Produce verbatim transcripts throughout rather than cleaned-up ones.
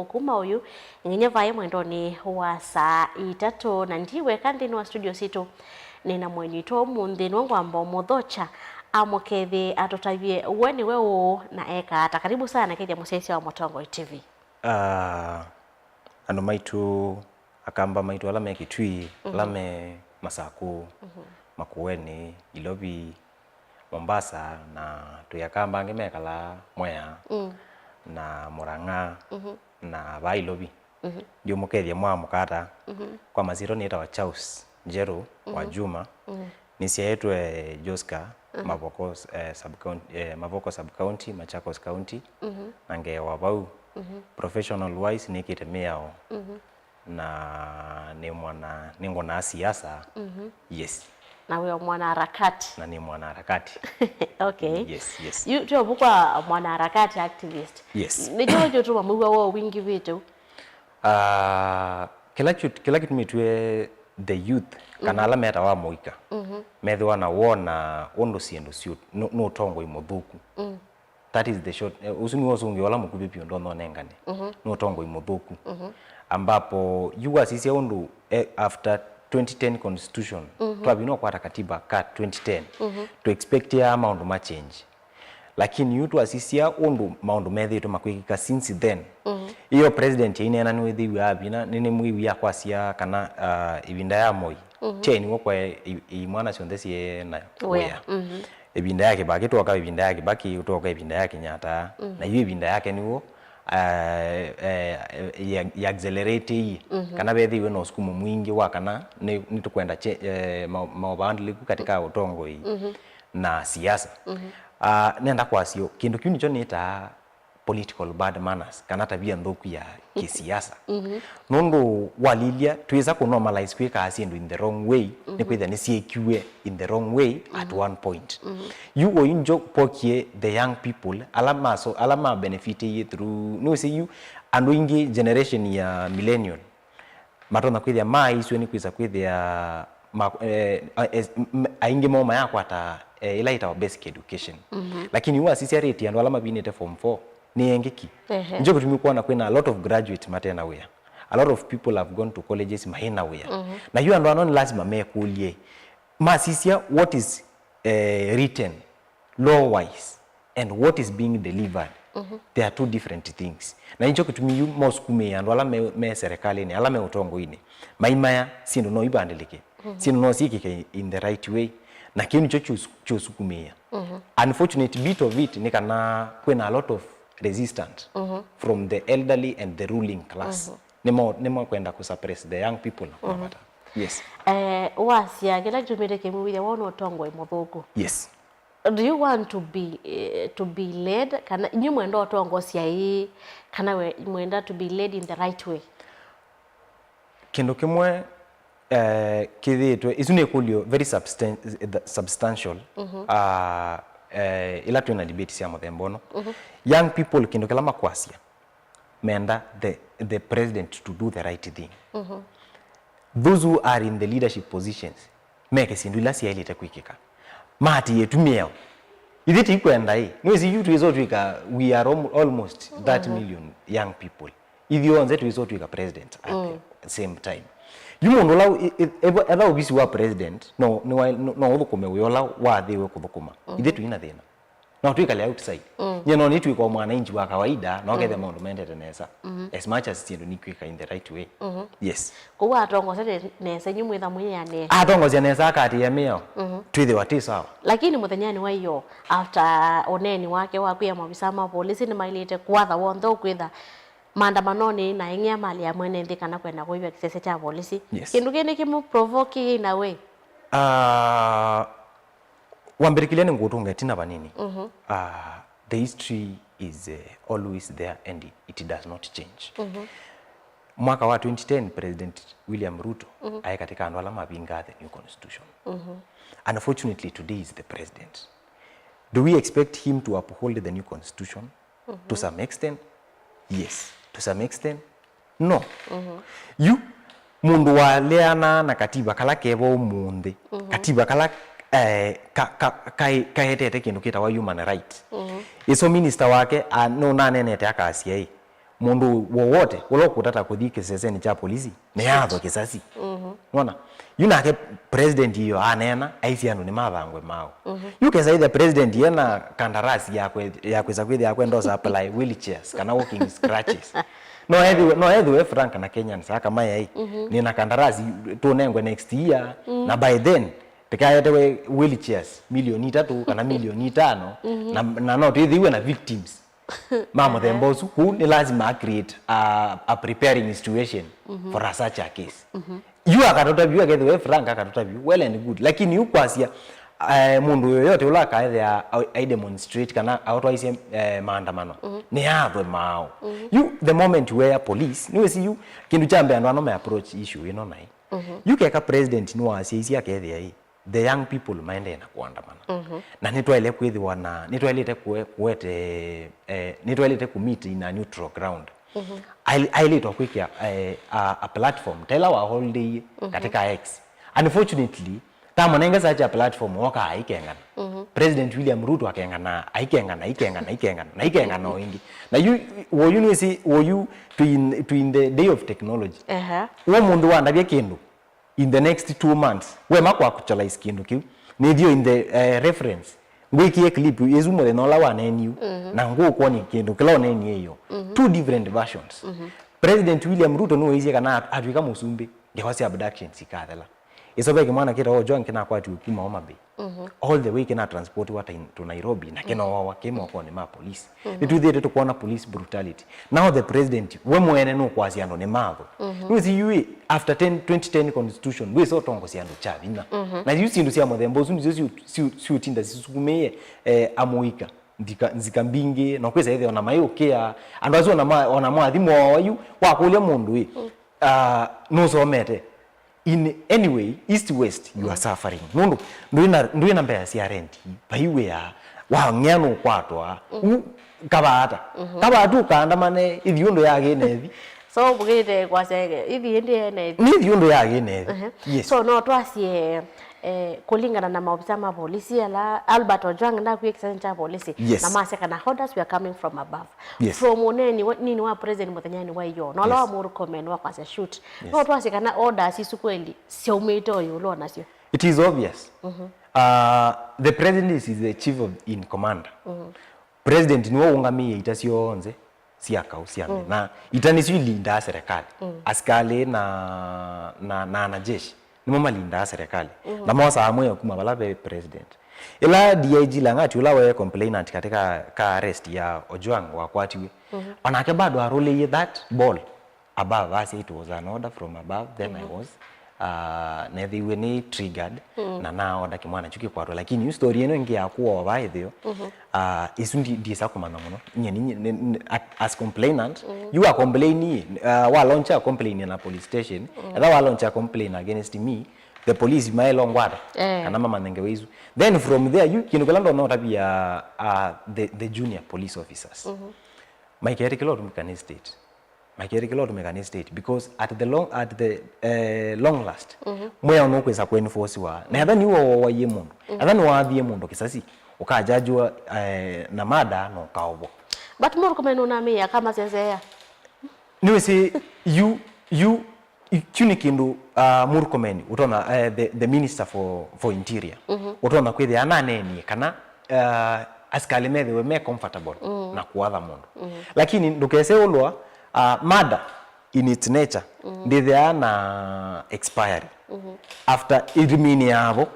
Kuma ũyu nginya vaĩ mwendonĩ wa saa itatũ, na ndi weka nthĩnĩ wa studio sitũ. Nĩ na mwenyu witũ ũmũnthĩ, nĩwe ngwamba ũmũthokya amũkethye atũtavye we nĩwe ũũ na eka ata. Karibu sana kethya mũsyaĩĩsya wa Mũtongoi T V. Ah, andũ maitũ, Akamba maitũ ala me Kitui, ala me Masaku, Makueni, Ilovi, Mombasa, na twĩ Akamba angĩ mekalaa Mwea, na Murang'a, na vaa Ilovi. Ndiũmũkethya mwa mũkata. Kwa masyĩtwa nĩtawa Charles Njeru wa Juma. Nĩsyaĩtwe Joska, Mavoko, eh, sub county, eh, Mavoko sub county, Machakos County, na ngewa vau. Professional wise nĩkĩte mĩao. Na nĩ mwana, nĩngonaa siasa. Yes. Na wĩ o mwana harakati. Na nĩ mwana harakati. Okay. Yes, yes. Yu, tyo vukwa mwana harakati, activist. Yes. Nĩkyo kĩtũma mwĩw'a wo wingĩvĩte ũu? Ah, kĩla kyu-, kĩla kĩtumĩtw'e the youth, kana ala metawa mũika, methĩwa na wona ũndũ syĩndũ syũ-, nũ-, nũtongoi mũthũku. That is the short, eh, ũsu nĩw'o ũsũngĩo ũla mũkuvĩ vyũ ndonya ũnengane. Nũtongoi mũthũku. Ambapo, yu wasisya ũndũ, eh, after twenty ten constitution, twavinwa kwata katiba ka twenty ten, tũ expectia maũndũ ma change. Lakini yu twasisya ũndũ maũndũ methĩĩtwe makwĩkĩka since then, ĩyo president aineena nĩwĩthĩiwe avina, nĩnĩmwĩwie akwasya kana, ah, ĩvinda ya Moi, tyaĩ nĩw'o kwaĩ i-, imwana syonthe syĩ na wĩa. Ĩvinda ya Kĩbakĩ, twoka ĩvinda ya Kĩbakĩ, twoka ĩvinda ya Kenyatta, na yu ĩvinda yake nĩw'o, eh, eh, ya, ya accelerate ii, kana vethĩiwe na ũsukumo mwingĩ wa kana nĩ, nĩtũkwenda che-, eh, ma-, maũvandĩlĩku katika ũtongoi na siasa. Ah, nenda kwasyo, kĩndũ kĩu nĩkyo nĩtaa political bad manners, kana tavia nthũku ya kĩsiasa. Nũndũ walilya, twĩsa kũ normalize kwĩkaa syĩndũ in the wrong way, nĩkwĩthĩa nĩsyĩkiwe in the wrong way at one point. Yu oyu njo pokie the young people, ala maso, ala ma benefitĩie through, nĩwĩsĩ yu, andũ aingĩ generation ya millennial, matonya kwĩthĩa maaiswe nĩ kwĩsa kwĩthĩa ma-, eh, a-, es-, m-, aingĩ moo mayakwata, eh, ĩla ĩtawa basic education. Lakini yu wasisya rate ya andũ ala mavinĩte form four nĩ engĩ ki. Nĩkyo kĩtumi kwona kwĩna a lot of graduate mate na wĩa. A lot of people have gone to colleges maĩ na wĩa. Na yu andũ ano nĩ lasima mekũlye, masisya what is, eh, written law wise and what is being delivered, they are two different things. Na nĩkyo kĩtumi yu mosukumĩĩa andũ ala me, me serikalĩnĩ, ala me ũtongoinĩ, maimaya syĩndũ no ivandĩlĩke, syĩndũ no syĩkĩke in the right way, na kĩu nĩkyo kyũs-, kyũsukumĩĩa. Unfortunate bit of it nĩ kana kwĩna a lot of resistant from the elderly and the ruling class. Nĩmo, nĩmo kwenda kũsuppress the young people na kũmavata. Yes. Eh, wasya kĩla kĩtumĩte kĩmwĩw'ĩthya wona ũtongoi mũthũku. Yes. Do you want to be, eh, to be led, kana nyu mwenda ũtongosya ĩĩ, kana we, mwenda to be led in the right way? Kĩndũ kĩmwe, eh, kĩthĩĩtwe, isu nĩ ĩkũlyo very substan-, substantial, ah, eh, ila twĩ na debate sya mũthemba ũno. Young people, kĩndũ kĩla makwasya, menda the, the president to do the right thing. Those who are in the leadership positions, meke syĩndũ ila syaĩlĩte kwĩkĩka. Maatĩĩe tu mĩao. Ithyĩ tĩkwenda ĩ. Nĩwĩsĩ yu twĩsa ũtwĩka, we are almo-, almost thirty million young people. Ithyonthe twĩsa ũtwĩka president at the same time. Yu mũndũ ũla ĩ-, ĩ-, ĩvo-, etha ovisi wa president, no, nĩwa-, no, no ũthũkũme wĩa ũla wathĩwe kũthũkũma. Ithyĩ tũina thĩna. No twĩkale outside. Nyie no nĩtwĩka o mwananchi wa kawaida, no kethe maũndũ mendete nesa. As much as syĩndũ nikwĩka in the right way. Yes. Kwoou atongosya ne-, nesa, inyu mwĩtha mwĩanĩe. Atongosya nesa, akatĩĩa mĩao. Twĩthĩwa twĩ sawa. Lakini mũthenyanĩ wa ĩyo, after ũneeni wake wa kwĩa maovisa ma volisi nĩmaĩlĩte kũatha w'onthe ũkwĩtha maandamanonĩ na aing'ĩa malĩ ya mwene nthĩ kana kwenda kũĩvya kĩsese kya volisi. Yes. Kĩndũ kĩĩ nĩkĩmũprovoke in a way? Ah, Wambĩrĩkĩlya nĩngũtũnga ĩtina vanini. Ah, the history is, eh, always there and it, it does not change. Mwaka wa twenty ten, President William Ruto aĩ katika andũ ala mavingaa the new constitution. Unfortunately, today is the president. Do we expect him to uphold the new constitution? To some extent, yes. To some extent, no. Yu, mũndũ waleanaa na katiba kala kevo ũmũnthĩ, katiba kala, eh, ka, ka, ka, kaetete kĩndũ kĩtawa human right. Ĩso minister wake, a, nũnanenete akasya ĩ, Mũndũ wowote ũla ũkũtata kũthi kĩsesenĩ kya polisi, nĩyathwe kĩsasi. Wona? Yu nake president ĩyo aneena, aisye andũ nĩmathangwe maũ. Yu kesa ĩthe president ena kandarasi ya kwe-, ya kwĩsa kwĩthĩa akwendosa apply wheelchairs kana walking crutches. No ethĩwe, no ethĩwe frank na Kenyans aka mayai, nĩna kandarasi tũnengwe next year, na by then tĩkaetewe wheelchairs milioni itatũ kana milioni itano, na, na no twĩthĩwe na victims ma mũthemba ũsu. Kũu nĩ lazima a create a, a preparing situation for a such a case. Yu akatũta vyu, akethĩwa e frank akatũta vyu, well and good, lakini yu kwasya, eh, mũndũ yoyote ũla akaethĩa a, a demonstrate kana aũtwaisye, eh, maandamano, nĩyathwe maũ. Yu the moment where police, nĩwĩsĩ yu kĩndũ kya mbee andũ ano me approach issue ĩno naĩ. Yu keka president nĩwasyaisye akethĩa ĩ, the young people maendee na kũandamana. Na nĩtwaĩle kwĩthĩwa na, nĩtwaĩlĩte kũe-, kũete, eh, nĩtwaĩlĩte kũmeet in a neutral ground. Aĩ-, aĩlĩtwe kwĩkĩa, eh, a, a platform ta ĩla wa holiday katika X. Unfortunately, tamũnenge such a platform, oka aikengana. President William Ruto akengana, aikengana, aikengana, aikengana, na aikengana o ĩngĩ. Na yu, woyu nĩsĩ, woyu twĩ in, twĩ in the day of technology. Aha. Wo mũndũ wandavya kĩndũ, in the next two months, we makwa actualize kĩndũ kĩu. Nĩthio in the, eh, reference. Ngwĩkie clip ĩsu mũthenya ũla waneeniu, na ngũkwony'a kĩndũ kĩla ũneenie ĩyo. Two different versions. President William Ruto nĩwaisye kana at-, atw'ĩka mũsumbĩ, ngewa sya abductions ikathela. Ĩsove kĩmwana kĩtawa Ojwang kĩnakwatiwe kuma Homa Bay. All the way kĩnatransportiwa ta in-, to Nairobi, na kĩnoawa kĩ mokonĩ ma police. Nĩtwĩthĩĩtwe tũkwona police brutality. Now the president, we mwene nũkwasya andũ nĩmathwe. Nĩwĩsĩ yu ĩ, after ten, twenty ten constitution, ndwĩsa ũtongosya andũ kya vinya. Na yu syĩndũ sya mũthemba ũsu nĩsyo siũ-, siũ-, siũtinda sisukumĩie, eh, amũika, nthika, nzika mbingĩ, na kwĩsa ĩthĩa ona maiũkĩa. Andũ asu ona ma-, ona mwathi moawa yu, wakũlya mũndũ ĩ, ah, nũsomete. In any way, East West, you are suffering. Nũndũ ndwĩna, ndwĩna mbesa sya rent, vai wĩa, wang'ea nũkwatwa. U, kavaata. Kavaata ũkaandamane, ithi ũndũ yagĩnethi. So, mbũkĩte kwasya, ithi ĩndĩ ene ithi. Nĩ ithi ũndũ yagĩnethi. Yes. So, no twasye, eh, kũlingana na maofisa ma polisi, ala Albert Ojwang nakw'ie kĩsani kya polisi, yes, na masya kana orders were coming from above. Yes. From ũneeni wa, nini wa president mũthenyanĩ wa ĩyoo, na ũla wa Murkomen wa kwasya shoot. Yes. No twasye kana orders isu kweli syaumĩte o ĩũlũ o nasyo? It is obvious. Uh, the president is the chief of, in command. President nĩwe ũũngamĩe ita syonthe sya kaũ sya nthĩ. Na ita nĩsyo ilindaa serikali. Asikalĩ na, na, na anajeshi nĩmo malindaa serikali. Na mosaa mwĩo kuma vala ve president. Ĩla D I G Lang'ati ũla we complainant katika ka arrest ya Ojwang wakwatiwe, onake bado arũlĩie that ball above, asya it was an order from above, then I was, uh, nethĩiwe nĩ triggered, na na order kĩmwana kyu kĩkwatwa. Lakini yu story ĩno ĩngĩ ya kũwa ova ĩtheo, uh, isu ndi-, ndisa kũmanya mũno. Nye ni, ni, ni, at-, as complainant, you are complaining, uh, wa launch a complaint na police station, etha wa launch a complaint against me, the police maelongwata, eh, kana mamanengewe isu. Then from there, you, kĩndũ kĩla ndona ũtavia, uh, the, the junior police officers. Maiketĩkĩla ũtũmĩka nĩ state. Makĩtĩkĩla ũtũmĩka nĩ state, because at the long, at the, eh, long last, mwĩao nũkwĩsa kũenforciwa. Na etha nĩwe wawaie mũndũ, etha nĩwathie mũndũ kĩsasi, ũkajajiwa, eh, na murder na ũkaovwa. But Murkomen nũnamĩĩa akamaseseea. Nĩwĩsĩ, yu, yu, kyu nĩ kĩndũ, ah, Murkomen ũtonya, eh, the, the minister for, for interior, ũtonya kwĩthĩa ananeenie kana, ah, asikalĩ methĩwe me comfortable na kũatha mũndũ. Lakini ndũkese ũlwa, ah, murder in its nature ndĩthĩaa na expiry. After, ĩrimiinĩaa vo,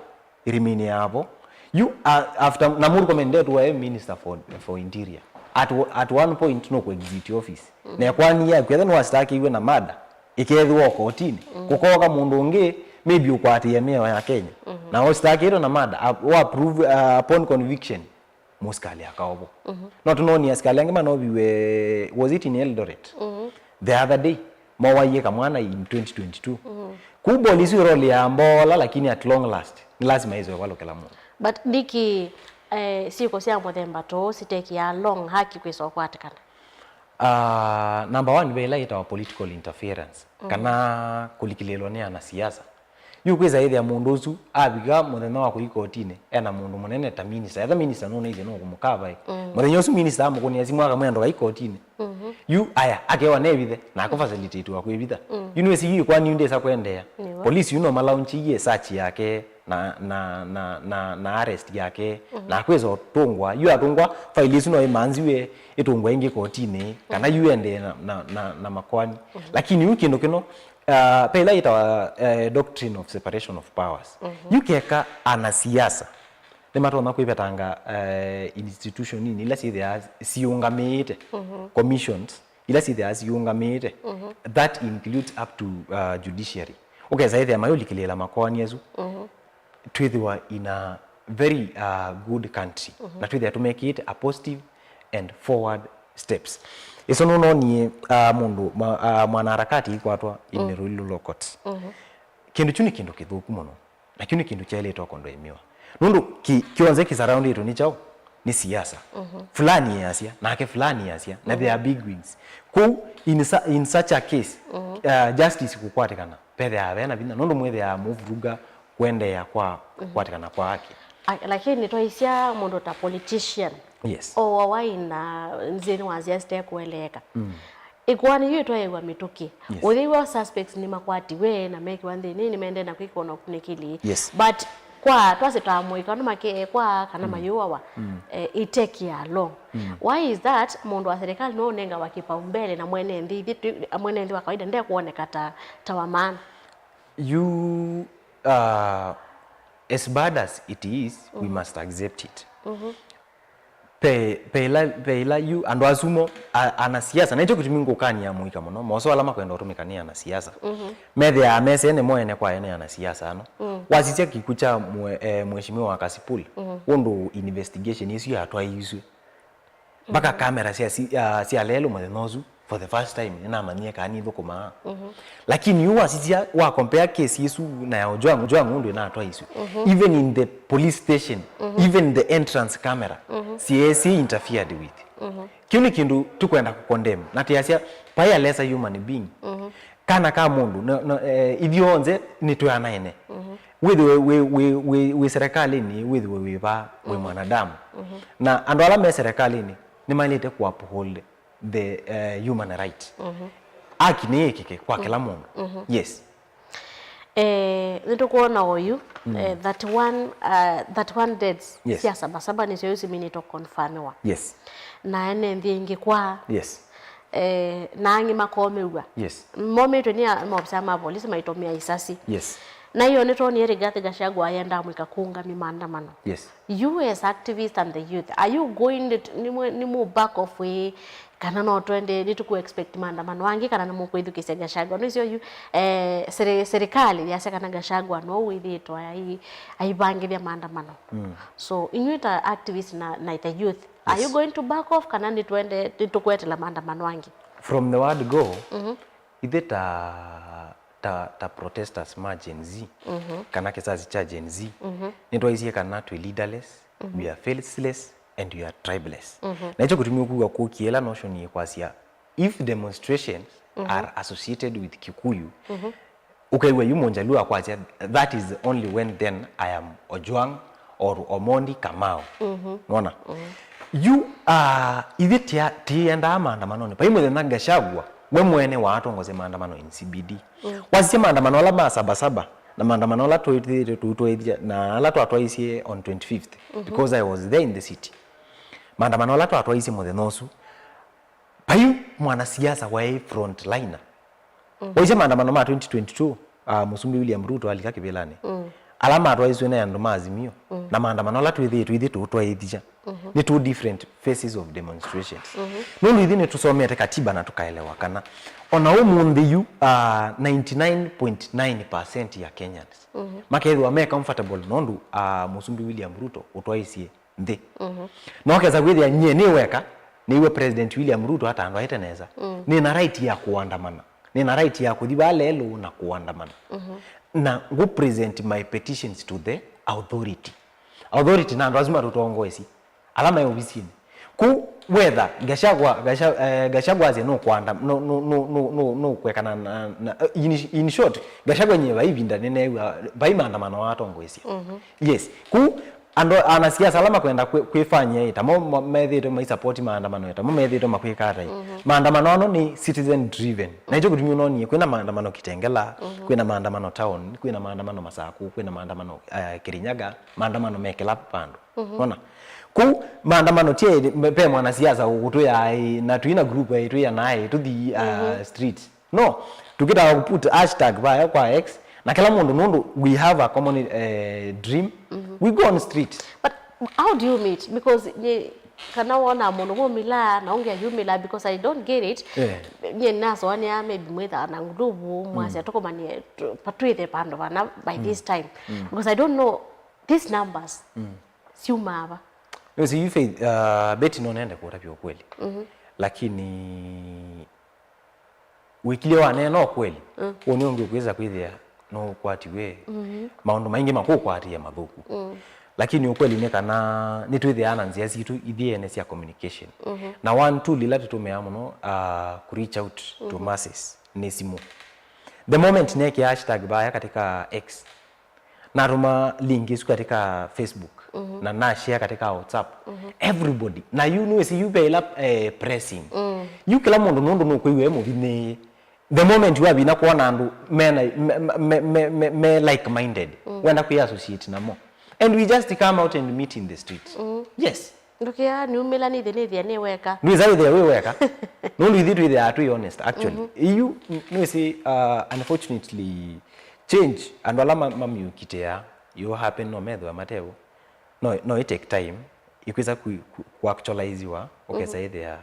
ĩrimiinĩaa vo. Yu, ah, after, na Murkomen ndetũae minister for, for interior. At, at one point nũkũ exit office. Na ekwani yaku, etha nĩwasitakĩiwe na murder, ĩkeethĩwa o kotinĩ. Kũkooka mũndũ ũngĩ, maybe ũkwatĩĩa mĩao ya Kenya. Na ũsitakĩtwe na murder, a-, wa prove, uh, upon conviction, mũsikalĩ akaovwa. No tũnoonie asikalĩ angĩ manoviwe, was it in Eldoret? The other day, mowaie kamwana in twenty twenty-two. Kũu polisi ũrolĩaa mbola, lakini at long last, nĩ lazima ĩzoe valũkĩla mũndũ. But nĩkĩ, eh, syĩko sya mũthemba tũũ sitekĩaa long haki kwĩsa ũkwatĩkana? Ah, number one, ve ĩla yĩtawa political interference, kana kũlikĩlĩĩlwa nĩ anasiasa. Yu kwĩsa ĩthĩa mũndũ ũsu avika mũthenya wa kũi kotinĩ, ena mũndũ mũnene ta minista. Etha minista nũnaithye no kũmũkava ĩ. Mm. Mũthenya ũsu minista amũkũnĩa simũ akamwĩa ndũkai kotinĩ. Mhm. Yu aya, akewa nevithe, na akũ facilitate wa kwĩvitha. Mm. Yu nĩwĩsĩ yu ĩkwani yu ndĩsa kwendeea. Nĩw'o. Polisi yu no malaunchie search yake, na, na, na, na, na arrest yake, mhm, na akwĩsa ũtũngwa. Yu atũngwa, file ĩsu no ĩmanziwe, ĩtũngwa ĩngĩ kotinĩ, kana, mhm, yu endee na, na, na, na makoani. Mhm. Lakini yu kĩndũ kĩno, uh, pe ĩla yĩtawa, uh, doctrine of separation of powers. Mhm. Yu keka anasiasa nĩmatonya kwĩvetanga, uh, institution nini ila syĩthĩaa siũngamĩĩte, mhm, commissions, ila syĩthĩaa siũngamĩĩte, mhm, that includes up to, uh, judiciary. Ũkesa ĩthĩa mayũlikĩlĩĩla makoani asu, mhm, twĩthĩwa in a very, uh, good country, mhm, na twĩthĩa tũmekĩĩte a positive and forward steps. Ĩso nũnonie, uh, mũndũ, ma-, uh, mwanaharakati aikwatwa in, mm, Ruiru Law Courts. Mhm. Kĩndũ kyu nĩ kĩndũ kĩthũku mũno. Na kyu nĩ kĩndũ kyaĩlĩte ũkondweimiwa. Nũndũ kĩ-, kyonthe kĩsurroundĩtwe nĩ kyaũ? Nĩ siasa. Mhm. Fulani easya, nake fulani easya, na there are, mhm, big wings. Kwoou, in, su-, in such a case, mhm, uh, justice kũkwatĩkana, vethĩawa ve na vinya, nũndũ mwĩthĩawa mũvuruga kwendeea kwa, mhm, kũkwatĩkana kwa haki. A-, lakini twaisya mũndũ ta politician, yes, owawa ina nzĩnĩ wa nzĩa sitekũeleeka. Mm. Ĩkoani yu ĩtwaĩwa mĩtũkĩ. Yes. Ũyĩw'a suspects nĩmakwatiwe na mekiwa nthĩnĩ, nĩmaendee na kwĩkĩwa na ũkunĩkĩli. Yes. But kwa twasĩ ta mũika nĩ makekwa kana, mm, mayũawa, mm, eh, it take ya long. Mm. Why is that? Mũndũ wa serikali no ũnengawa kĩpaumbele na mwene nthĩ, ithyĩ twĩ, mwene nthĩ wa kawaida ndekuoneka ta, ta wa maana. You, uh, as bad as it is, we, mm, must accept it. Mhm. Pe, pe ĩla, pe ĩla yu, andũ asu mo, a-, anasiasa, na nĩkyo kĩtumi ngũkany'a mũika mũno, mosoo ala makwenda ũtũmĩka nĩ anasiasa. Mhm. Methĩaa mesene mo ene kwa ene anasiasa ano. Mm. Wasisya kĩkw'ũ kya mwe-, eh, Mheshimiwa wa Kasipul, mhm, ũndũ investigation ĩsu yatwaĩisw'e. Mpaka, mhm, kamera sya si-, ah, sya lelũ mũthenya ũsu, for the first time, nĩnamanyie kana nĩthũkũmaa. Mhm. Lakini yu wasisya, wa compare case ĩsu na ya Ojwang, Ojwang ũndũ ĩnatwaiswe. Mhm. Even in the police station, mhm, even the entrance camera, mhm, C I C interfered with. Mhm. Kĩu nĩ kĩndũ tũkwenda kũcondemn. Na tĩasya, vai a lesser human being. Mhm. Kana ka mũndũ, no, no, eh, ithyonthe nĩtwĩanaene. Mhm. Wĩthĩwe wĩ, wĩ, wĩ, wĩ serikalĩnĩ, wĩthĩwe wĩ va, wĩ, mhm, mwanadamu. Mhm. Na andũ ala me serikalĩnĩ, nĩmaĩlĩte kũ uphold the, eh, human right. Mhm. Haki nĩ yĩkĩke kwa, mhm, kĩla mũndũ. Mhm. Yes. Eh, nĩtũkwona oyu, mm, eh, thirty-one, uh, thirty-one deaths, yes, sya Saba Saba nĩsyo yu siminĩtwe confirmiwa. Yes. Na ene nthĩ ingĩ kwa. Yes. Eh, na angĩ makomĩw'a. Yes. Momĩtwe nĩ a-, maofisa ma volisi maitũmĩa isasi. Yes. Na iyo nĩtwonie Rigathi Gachagua ayendaa mũika kũũngamya maandamano. Yes. You as activist and the youth, are you going to, nĩ mwe-, nĩ mũ back off ĩ, kana no twende, nĩtũkũ expect maandamano angĩ, kana nĩmũkwĩthukĩĩsya Gachagua? Nĩsyo yu, eh, seri-, serikali yasya kana Gachagua no wĩthĩĩtwe ai-, aivangĩthya maandamano. Mm. So, inyuĩ ta activist na, na the youth, are, yes, you going to back off, kana nĩtwende, nĩtũkwetela maandamano angĩ? From the word go, mhm, ithe ta ta, ta protesters ma Gen Z, mhm, kana kĩsasi kya Gen Z, mhm, nĩtwaisie kana twĩ leaderless, mhm, we are faceless, and we are tribeless. Mhm. Na nĩkyo kĩtumi ũkwĩw'a kũkie ĩla notion yĩkwasya, if demonstrations, mhm, are associated with Kikuyu, mhm, ũkew'a yu Mũnjaluo akwasya, that is only when then I am Ojwang or Omondi Kamau. Mhm. Nona? Mhm. Yu, ah, ithyĩ tia-, tiendaa maandamanonĩ. Vai mũthenya Gachagua, we mwene waatongosya maandamano in C B D. Mm. Wasisya maandamano ala ma Saba Saba, na maandamano ala twĩthĩĩtwe tũitwaĩthya, na ala twatwaisye on twenty-fifth, mhm, because I was there in the city. Maandamano ala twatwaisye mũthenya ũsu, vai mwanasiasa waĩ frontliner. Mhm. Waisye maandamano ma twenty twenty-two, ah, Mũsumbĩ William Ruto alika kĩvĩlanĩ. Mm. Ala matwaiswe nĩ andũ ma Azimio, mm, na maandamano ala twĩthĩĩtwe ithyĩ tũtwaĩthya. Mhm. Nĩ two different phases of demonstrations. Mhm. Nũndũ ithyĩ nĩtũsomete katiba na tũkaelewa kana ona ũmũnthĩ yu, ah, ninety-nine point nine percent ya Kenyans, mhm, makethĩwa me comfortable nũndũ, ah, Mũsumbĩ William Ruto ũtwaisye nthĩ. Mhm. Na ũkesa kwĩthĩa nyie nĩ weka, nĩw'o President William Ruto atandwaĩte nesa. Mm. Nĩ na right ya kũandamana. Nĩ na right ya kũthi vala lelũ na kũandamana. Mhm. Na ngũ present my petitions to the authority. Authority na andũ asu matũtongoesye, ala me ovisinĩ. Kũ whether Gachagua, Gacha-, eh, Gachagua asye nũkwanda-, nũ-, nũ-, kwekana na, na, in, in short, Gachagua nyie vai ivinda nĩneew'a vai maandamano atongoesya. Yes. Ku andũ, anasiasa ala makwenda kwĩ- kwĩfanyia ĩ, tamo ma- methĩĩtwe maisapoti maandamano ĩ, tamo methĩĩtwe makwĩka ata ĩ. Maandamano ano nĩ citizen driven. Na ĩkyo kĩtumi ũnonie kwĩna maandamano Kitengela, kwĩna maandamano town, kwĩna maandamano Masaku, kwĩna maandamano uh, Kirinyaga, maandamano me kĩla vandũ. Wona? Kũu maandamano ti ve mwanasiasa ũkũtwĩa ĩ, na twĩna group ĩ, twĩana ĩ, tũthi uh, street. No, tũkĩtaa kuput hashtag vaya kwa X, na kĩla mũndũ nũndũ we have a common eh, dream, we go on street. But how do you meet? Because nye, kana wona mũndũ wumĩla na ũngĩ ayumĩla, because I don't get it. Eh. Nye nasoania maybe mwĩthaa na nguluvu mwasya tũkomanie tu- pa- twĩthe pandũ vana by this time. Because I don't know these numbers siumaa va. Nĩwĩsĩ yu Faith, uh, Betty no nende kũtavya ukweli. Lakini wĩkilye waneena ukweli, ũũ nĩ ũngĩ ũkwĩsa kwĩthĩa nũkwatiwe maũndũ maingĩ makũkwatĩĩa mathũku. Lakini ukweli nĩ kana nĩtwĩthĩaa na nzĩa sitũ ithyĩ ene sya communication. Na one tool ila tũtũmĩaa mũno uh, ku reach out to masses nĩ simũ. The moment nekĩa hashtag vaya katika X, natũma link isu katika Facebook na nashare katika WhatsApp. Everybody. Na yu nĩwĩsĩ yu ve ila eh, pressing. Yu kĩla mũndũ nũndũ nũkwĩw'a e mũvinĩĩe. The moment wavina kuona andũ mena me, me, me, me, me like minded, wenda kwĩ associate namo. And we just come out and meet in the street. Yes. Ndũkĩa niumĩla nĩthĩ nĩthĩa nĩ weka. Ndwĩsa wĩthĩa wĩ weka. Nũndũ ithyĩ twĩthĩaa twĩ honest actually. Iyu nĩwĩsĩ uh, unfortunately change andũ ala ma- mamyũkitĩaa yo happen no methĩwa matevo. No, no it take time ikwĩsa ku- ku- kuactualiziwa ũkesa ĩthĩa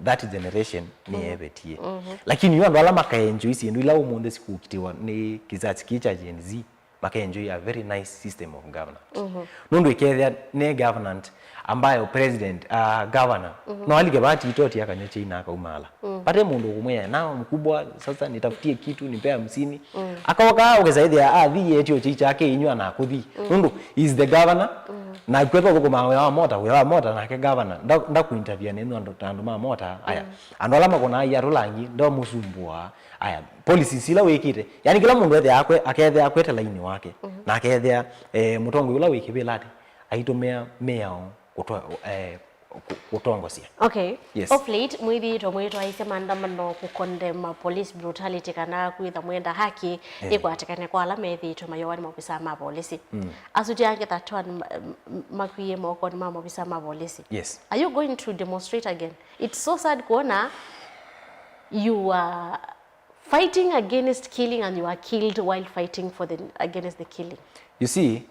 that generation nĩyevetie. Lakini yo andũ ala makaenjoy syĩndũ ila ũmũnthĩ sikũkitĩwa nĩ kizazi kĩ kya Gen Z, makaenjoy a very nice system of governance. Nũndũ ĩkethĩa nĩ government ambayo president uh, governor no alike vaa titoti akanywa chai na akaumaala. Pate mũndũ ũkũmwĩa na mkubwa sasa nitafutie kitu nipe hamsini. Akaoka ũkesa ĩthĩa athi yetio chai chake inywa na kũthi. Nũndũ is the governor na kwetha ũthũkũmaa wĩa wa mota, wĩa wa mota nake governor nda- ndakuintervene nũ andũ ta andũ ma mota aya. Andũ ala makonaa ia tũlangi ndomũsumbũaa. Aya, policies ila wĩkĩte, yani kĩla mũndũ ethĩa akwe akethĩa akwete laini wake na akethĩa eh, mũtongoi ũla wĩ kĩvĩla atĩ aitũmĩa mĩao kũtwa- eh, kũ- kũtongosya. Okay. Yes. Of late mwĩthĩĩtwe mwĩtwaĩsya maandamano kũkondema police brutality kana kwĩtha mwenda haki ĩkwatĩkane kwa ala methĩĩtwe mayũawa nĩ maovisaa ma polisi. Asu ti angĩ thirty-one ma- m- makwie mokonĩ ma maovisaa ma polisi. Yes. Are you going to demonstrate again? It's so sad kuona you are fighting against killing and you are killed while fighting for the against the killing. You see,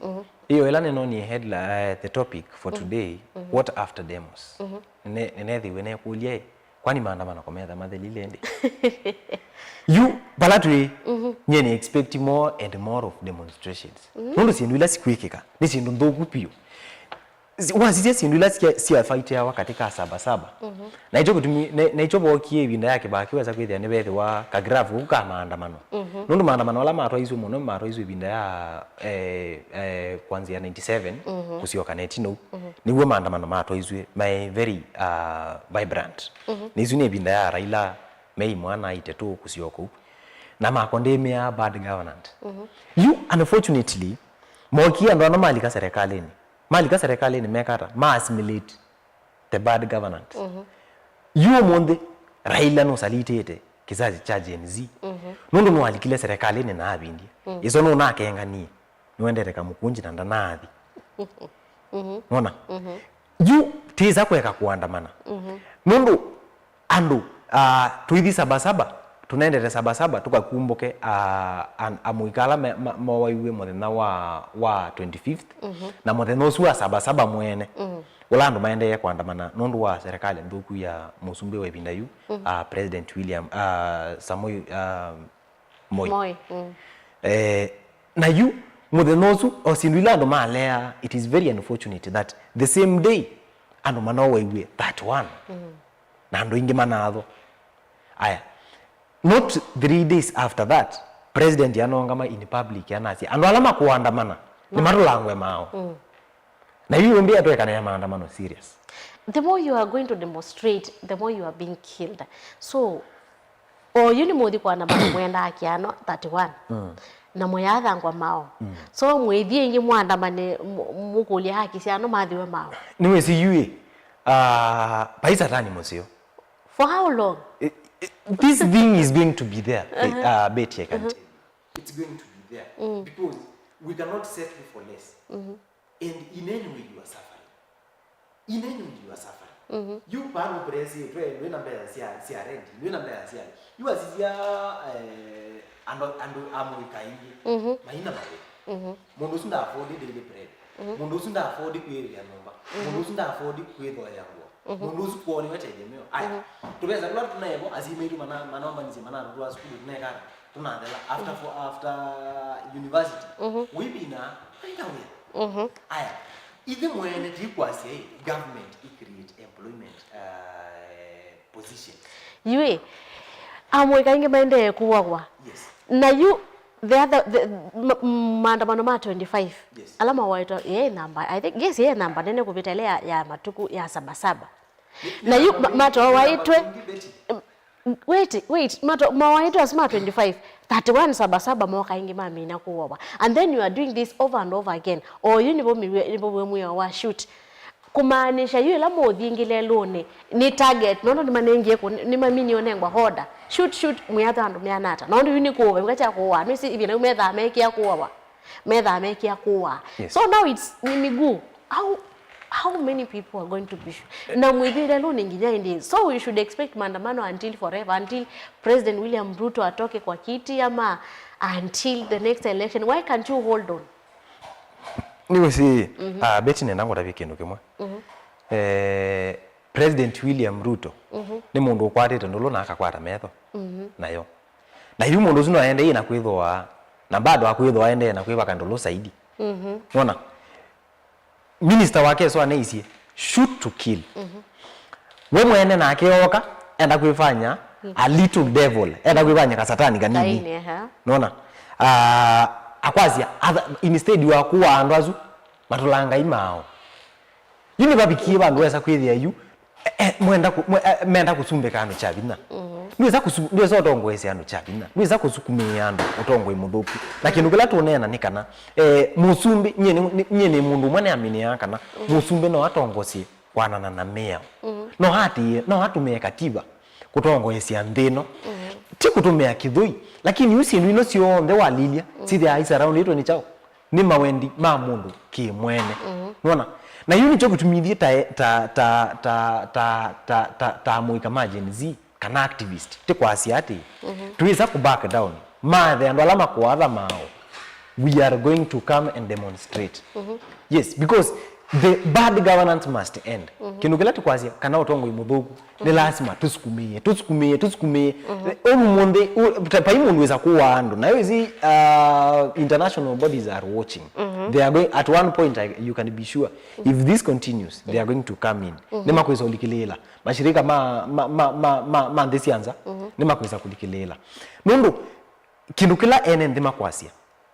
hiyo ila nenonie headline, uh, the topic for today, what after demos? Nene- nenethiwe nekũlya ĩ, kwani maandamano kometha mathelile ndi? Yu vala twĩ, nye nĩ expect more and more of demonstrations. Nũndũ syĩndũ ila sikwĩkĩka nĩ syĩndũ nthũku piũ. Si- wasisya syĩndũ ila sia- siafaiteawa katika sabasaba. Na icho kĩtumi na- na icho vokie ĩvinda ya Kĩbaki wesa kwĩthĩa nĩvethĩwa kagrafu kau ka maandamano. Nũndũ maandamano ala matwaiswe mũno matwaiswe ĩvinda ya eh, eh, kwanzia ninety-seven kũsyoka na ĩtina ũu. Nĩw'o maandamano matwaiswe maĩ very uh, vibrant. Na isu nĩ ĩvinda ya Raila mei mwana itetũ kũsyoka ũu na makondemea bad governance. Yu unfortunately mokie andũ ano malika serikalini. Malika serikalini mekata ma assimilate the bad governance. Yu ũmũnthĩ Raila nũsalitĩte kĩsasi kya Gen Z. Nũndũ nũalikile serikalini na avindie. Ĩso nũnakenganie. Nĩwendete kamũkunji na ndanaathi. Nona? Yu tĩsa kweka kũandamana. Nũndũ andũ uh, tũithi sabasaba tũnendete sabasaba tũkakumbũke uh, an- amũika ala me- ma- mowaiw'e mũthenya wa, wa twenty-fifth na mũthenya ũsu wa sabasaba mwene ũla andũ maendee kũandamana nũndũ wa serikali nthũku ya mũsumbĩ wa ĩvinda yu uh, President William uh, Samoi uh, Moi. Moi. Eh, na yu mũthenya ũsu o syĩndũ ila andũ maleaa, it is very unfortunate that the same day andũ manowaiw'e thirty-one na andũ aingĩ manathwa. Aya, not three days after that, president anongama in public anasya andũ ala makũandamana nĩmatũlangwe mao. Na yu ũmbĩa twekanĩa maandamano serious. The more you are going to demonstrate, the more you are being killed. So, Oyu nĩ mũthi kũandamana mwendaa kĩano thirty-one. Mm. Na mũyathangwa mao. Mm. So mwĩthi ĩngĩ mũandamane mu-, mũkũlya haki syano mathiwe mao. Nĩwĩsĩ yu ĩ, ah, vai Satani mũseo. For how long? Eh, eh, this thing is going to be there, uh, Betty, I can tell you. It's going to be there because we cannot settle for less. And in any way you are suffering. In any way you are suffering. You pano presi, twe, nwe na mbesa sia, sia rent, nwe na mbesa sia. You are sia, eh, ando, ando amwika ingi. Maina mawe. Mũndũ ũsu nda afford daily bread. Mũndũ ũsu nda afford kwĩthĩa nyũmba. Mũndũ ũsu nda afford kwĩthoea ngũa. Mũndũ ũsu kwoo nĩwe tegemeo. Aya, tũvesa tũla tũnaevo, asyai maitũ mana-, manaombanisye manatũtwaa sukulu, tũnekana, tũnathela after for, after university. Wĩvina, maita wĩa. Aya, ithe mwene tikwasya ĩ, government i create employment, uh, position. Yu ĩ, amũika aingĩ maendee kũwaw'a. Yes. Na yu, the other, the, ma-, maandamano ma twenty-five, yes, ala mawaĩtwe, ye namba, I think, yes, ye namba nene kũvĩta ĩla ya, ya matukũ ya Sabasaba. Na yu ma-, matowaĩtwe, wait, wait, mato-, mawaĩtwe asu ma twenty-five, thirty-one Sabasaba moka ĩngĩ mamina kũwaw'a. And then you are doing this over and over again. Oyu nĩvo mĩw'e-, nĩvo wĩ mwĩao wa shoot. Kũmaanisha yu ĩla mũũthingĩle lũnĩ, nĩ target, nũndũ nĩmanengie kũ-, nĩmaminie ũnengwa order. Shoot, shoot, mwĩatha andũ meana ata. Nũndũ yu nĩ kũũva, ĩvika kya kũũa. Nĩsĩ ĩvinda yu methaa mekĩa kũawa. Methaa mekĩa kũaa. Yes. So now it's ni miguu. How, how many people are going to be sh-, na mwĩthĩle lũnĩ nginya ĩndĩ? So we should expect maandamano until forever, until President William Ruto atoke kwa kiti ama until the next election. Why can't you hold on? Nĩwĩsĩ, ah, Betty, nenda ngũtavye kĩndũ kĩmwe. Eh, President William Ruto nĩ mũndũ ũkwatĩte ndũlũ na akakwata metho nayo. Na yu mũndũ ũsu no aendee na kwĩthũa, na bado akwĩthũa aendee na kwĩvaka ndũlũ zaidi. Nona? Minister wake so anaisye, "Shoot to kill." We mwene nake oka, enda kwĩfanya a little devil, enda kwĩfanya kasatani kanini. Kaini, aha. Nona? Ah, akwasya, atha-, instead wa kũaa andũ asu, matũla Ngai mao. Yu nĩvavikie vandũ wesa kwĩthĩa yu, eh, eh, mwenda kũ-, mwe-, eh, menda kũsumbĩka andũ kya vinya. Ndwĩsa kũsu-, ndwĩsa ũtongoesya andũ kya vinya. Ndwĩsa kũsukumĩĩa andũ ũtongoi mũthũku. Na kĩndũ kĩla tũneena nĩ kana, eh, mũsumbĩ, nyie nĩ, nĩ, nyie nĩ mũndũ ũmwe nĩamĩnĩaa kana mũsumbĩ no atongosye kwanana na mĩao. No atĩĩe, no atũmĩe katiba kũtongoesya nthĩ ĩno. Ti kũtũmĩa kĩthũi, lakini yu syĩndũ ino syonthe walilya, syĩthĩaa isaraũndĩtwe nĩ kyaũ? Nĩ mawendi ma mũndũ kĩmwene. Nona? Na yu nĩkyo kĩtumithie ta, ta, ta mũika ma Gen Z, kana activist, tĩkwasya atĩ, twĩsa kũ back down. Mathe andũ ala makũatha mao, we are going to come and demonstrate. Yes, because the bad governance must end. Kĩndũ kĩla tĩkwasya, kana ũtongoi mũthũku, nĩ lasima tũsukumĩe, tũsukumĩe, tũsukumĩe. Ũmũnthĩ, ũ-, ta-, vai mũndũ wĩsa kũaa andũ. Na wĩsĩ, uh, international bodies are watching. They are going, at one point, I, you can be sure, if this continues, they are going to come in. Nĩmakwĩsa ũlikĩlĩĩla. Mashirika ma, ma, ma, ma, ma, ma nthĩ sya nza, nĩmakwĩsa kũlikĩlĩĩla. Nũndũ, kĩndũ kĩla ene nthĩ makwasya,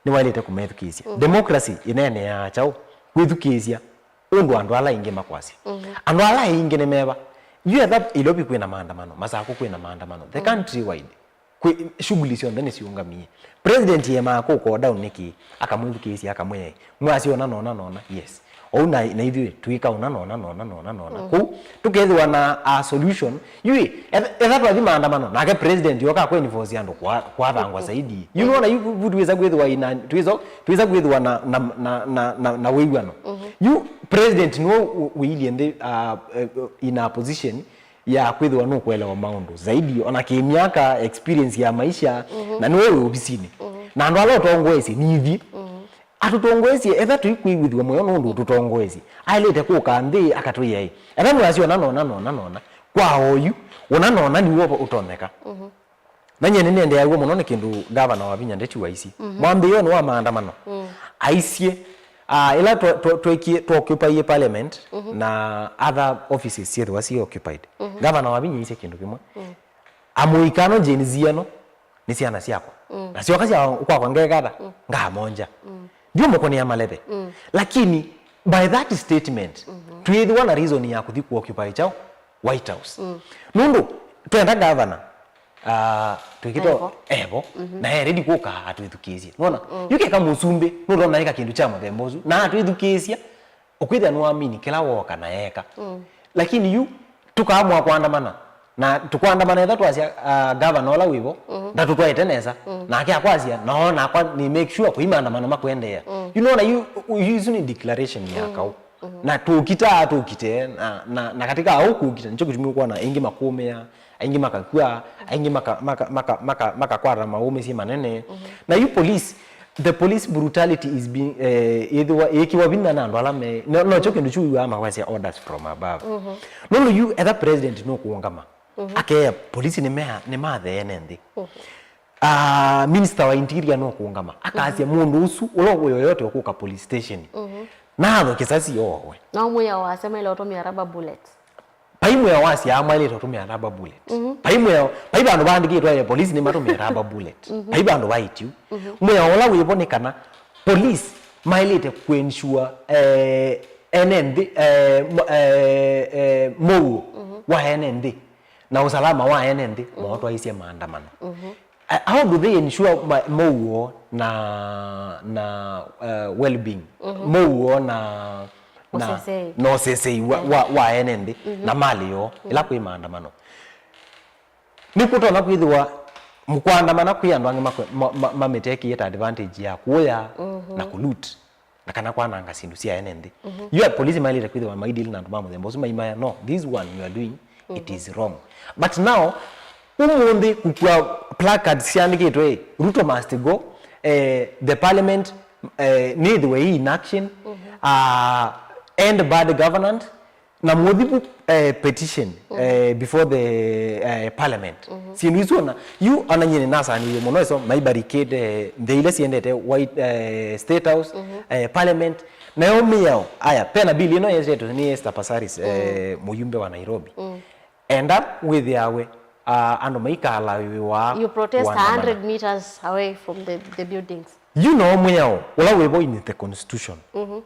nĩwaĩlĩte kũmethukĩĩsya. Democracy ĩneeneaa kyaũ? Kwĩthukĩĩsya ũndũ andũ ala aingĩ makwasya. Andũ ala aingĩ nĩ meva? Yu etha Nairobi kwĩna maandamano, Masakũ kwĩna maandamano, the country wide, kwĩ, shughuli syonthe nĩsiũngamie. President emaa kũkoo down nĩkĩ? Akamwĩthukĩĩsya, akamwĩa, "Mwasya ũna na ũna na ũna, yes. Ou na, na ithyĩ twĩka ũna na ũna na ũna na ũna na ũna." Kũu, tũkethĩwa na a solution. Yu ĩ, etha, etha twathi maandamano, nake president yoka kũ enforce andũ kwa, kwathangwa zaidi. Yu nona yu vu twĩsa kwĩthĩwa ina, twĩsa, twĩsa kwĩthĩwa na, na, na, na, na, na wĩw'ano. Yu president nĩwe wĩ-, wĩilye nthĩ, uh, uh, in a position ya kwĩthĩwa nũkũelewa maũndũ zaidi, ona kĩmyaka, experience ya maisha, na nĩwe wĩ ovisinĩ. Na andũ ala ũtongoesye nĩ ithyĩ. Atũtongoesye, etha tũikwĩw'ĩthw'a mũyo nũndũ ũtũtongoesye. Aĩlĩte kũka nthĩ akatwĩa ĩ, etha mwasya ũna na ũna na ũna na ũna, kwa oyu, ũna na ũna nĩw'o ũtonyeka. Na nyie nĩnendeeaw'a mũno nĩ kĩndũ Gavana Wavinya Ndeti waisye. Mwambĩĩonĩ wa maandamano, aisye, ah, ĩla twa-, twa-, twekie, twa occupy parliament na other offices syĩthĩwa syĩ occupied. Gavana Wavinya aisye kĩndũ kĩmwe. Amũika ano, Gen Z ano, nĩ syana syakwa. Na syoka sya kwakwa ngeka ata? Ngamonja. Ndiũmũkũnĩa maleve. Lakini by that statement, twĩthĩwa na reason ya kũthi kũ occupy kyaũ? White House. Nũndũ twenda gavana, ah, twĩkĩtwa evo, evo, na e ready kũka atwĩthukĩĩsye. Nona? Yu keka mũsumbĩ, nũtona eka kĩndũ kya mũthemba ũsu, na atwĩthukĩĩsya, ũkwĩthĩa nũamini kĩla wooka na eeka. Lakini yu, tũkaamũa kũandamana, na tũkũandamana ethwa twasya, ah, gavana ũla wĩvo, ndatũtwaĩte nesa, nake akwasya, no, nakwa nĩ make sure kwĩ maandamano makũendeea. Yu nona yu, yu isu nĩ declaration ya kaũ. Na tũkitaa, tũkite, na, na, na katika au kũkita, nĩkyo kĩtumi ũkwona aingĩ makũmĩa, aingĩ makakw'a, aingĩ maka, maka, maka, maka, makakwata maũmĩsye manene. Na yu police, the police brutality is being, eh, ĩthĩwa, ĩkĩwa vinya na andũ ala me, no, nokyo kĩndũ kyu wĩw'aa makwasya orders from above. Nũndũ yu etha president nũkũũngama, akeea polisi nĩmea-, nĩmathee ene nthĩ. Ah, minister wa interior nũkũũngama, akasya mũndũ ũsu ũla yoyote ũkũka police station, natho kĩsasi oowe. No mwĩao wasya maĩle ũtũmĩa rubber bullets. Vai mwĩao wasyaa maĩlĩte ũtũmĩa rubber bullet. Vai mwĩao, vai vandũ vaandĩkĩtwe, eh, polisi nĩmatũmĩe rubber bullet. Vai vandũ vaĩtyu. Mwĩao ũla wĩvo nĩ kana police maĩlĩte kũensure, eh, ene nthĩ, eh, mo-, eh, eh, mũuo wa ene nthĩ na ũsalama wa ene nthĩ, mootwaisye maandamano. Uh, how do they ensure ma-, mũuo na, na, uh, well-being? Mũuo na, na, ũsesei, na ũsesei wa, wa, wa ene nthĩ na mali yoo, ĩla kwĩ maandamano. Nĩkũtonya kwĩthĩwa mũkũandamana kwĩ andũ angĩ makwe-, ma, ma, mamĩtekĩie ta advantage ya kũya na kũloot na kana kwananga syĩndũ sya ene nthĩ. Yu apolisi maĩlĩte kwĩthĩwa maidili na andũ ma mũthemba ũsu, maimaya, no, this one you are doing, it is wrong. But now, ũmũnthĩ kũkua placards syandĩkĩtwe, "Ruto must go, eh, the parliament, eh, nĩthĩwe in action, ah, end bad governance," na mũthivu, eh, petition, eh, before the, eh, parliament. Syĩndũ isu ona, yu ona nyie nĩnasanĩie mũno iso, mai barricade, eh, nthĩ ila siendete White, eh, State House, eh, parliament. Nayo mĩao, aya, pena bill ĩno yetetwe nĩ Esther Passaris, eh, mũyumbe wa Nairobi. Enda wĩthĩawe, ah, andũ maikalaĩwa. You protest a kũandamana hundred meters away from the, the buildings. You know, mwĩao ũla wĩvo in the constitution,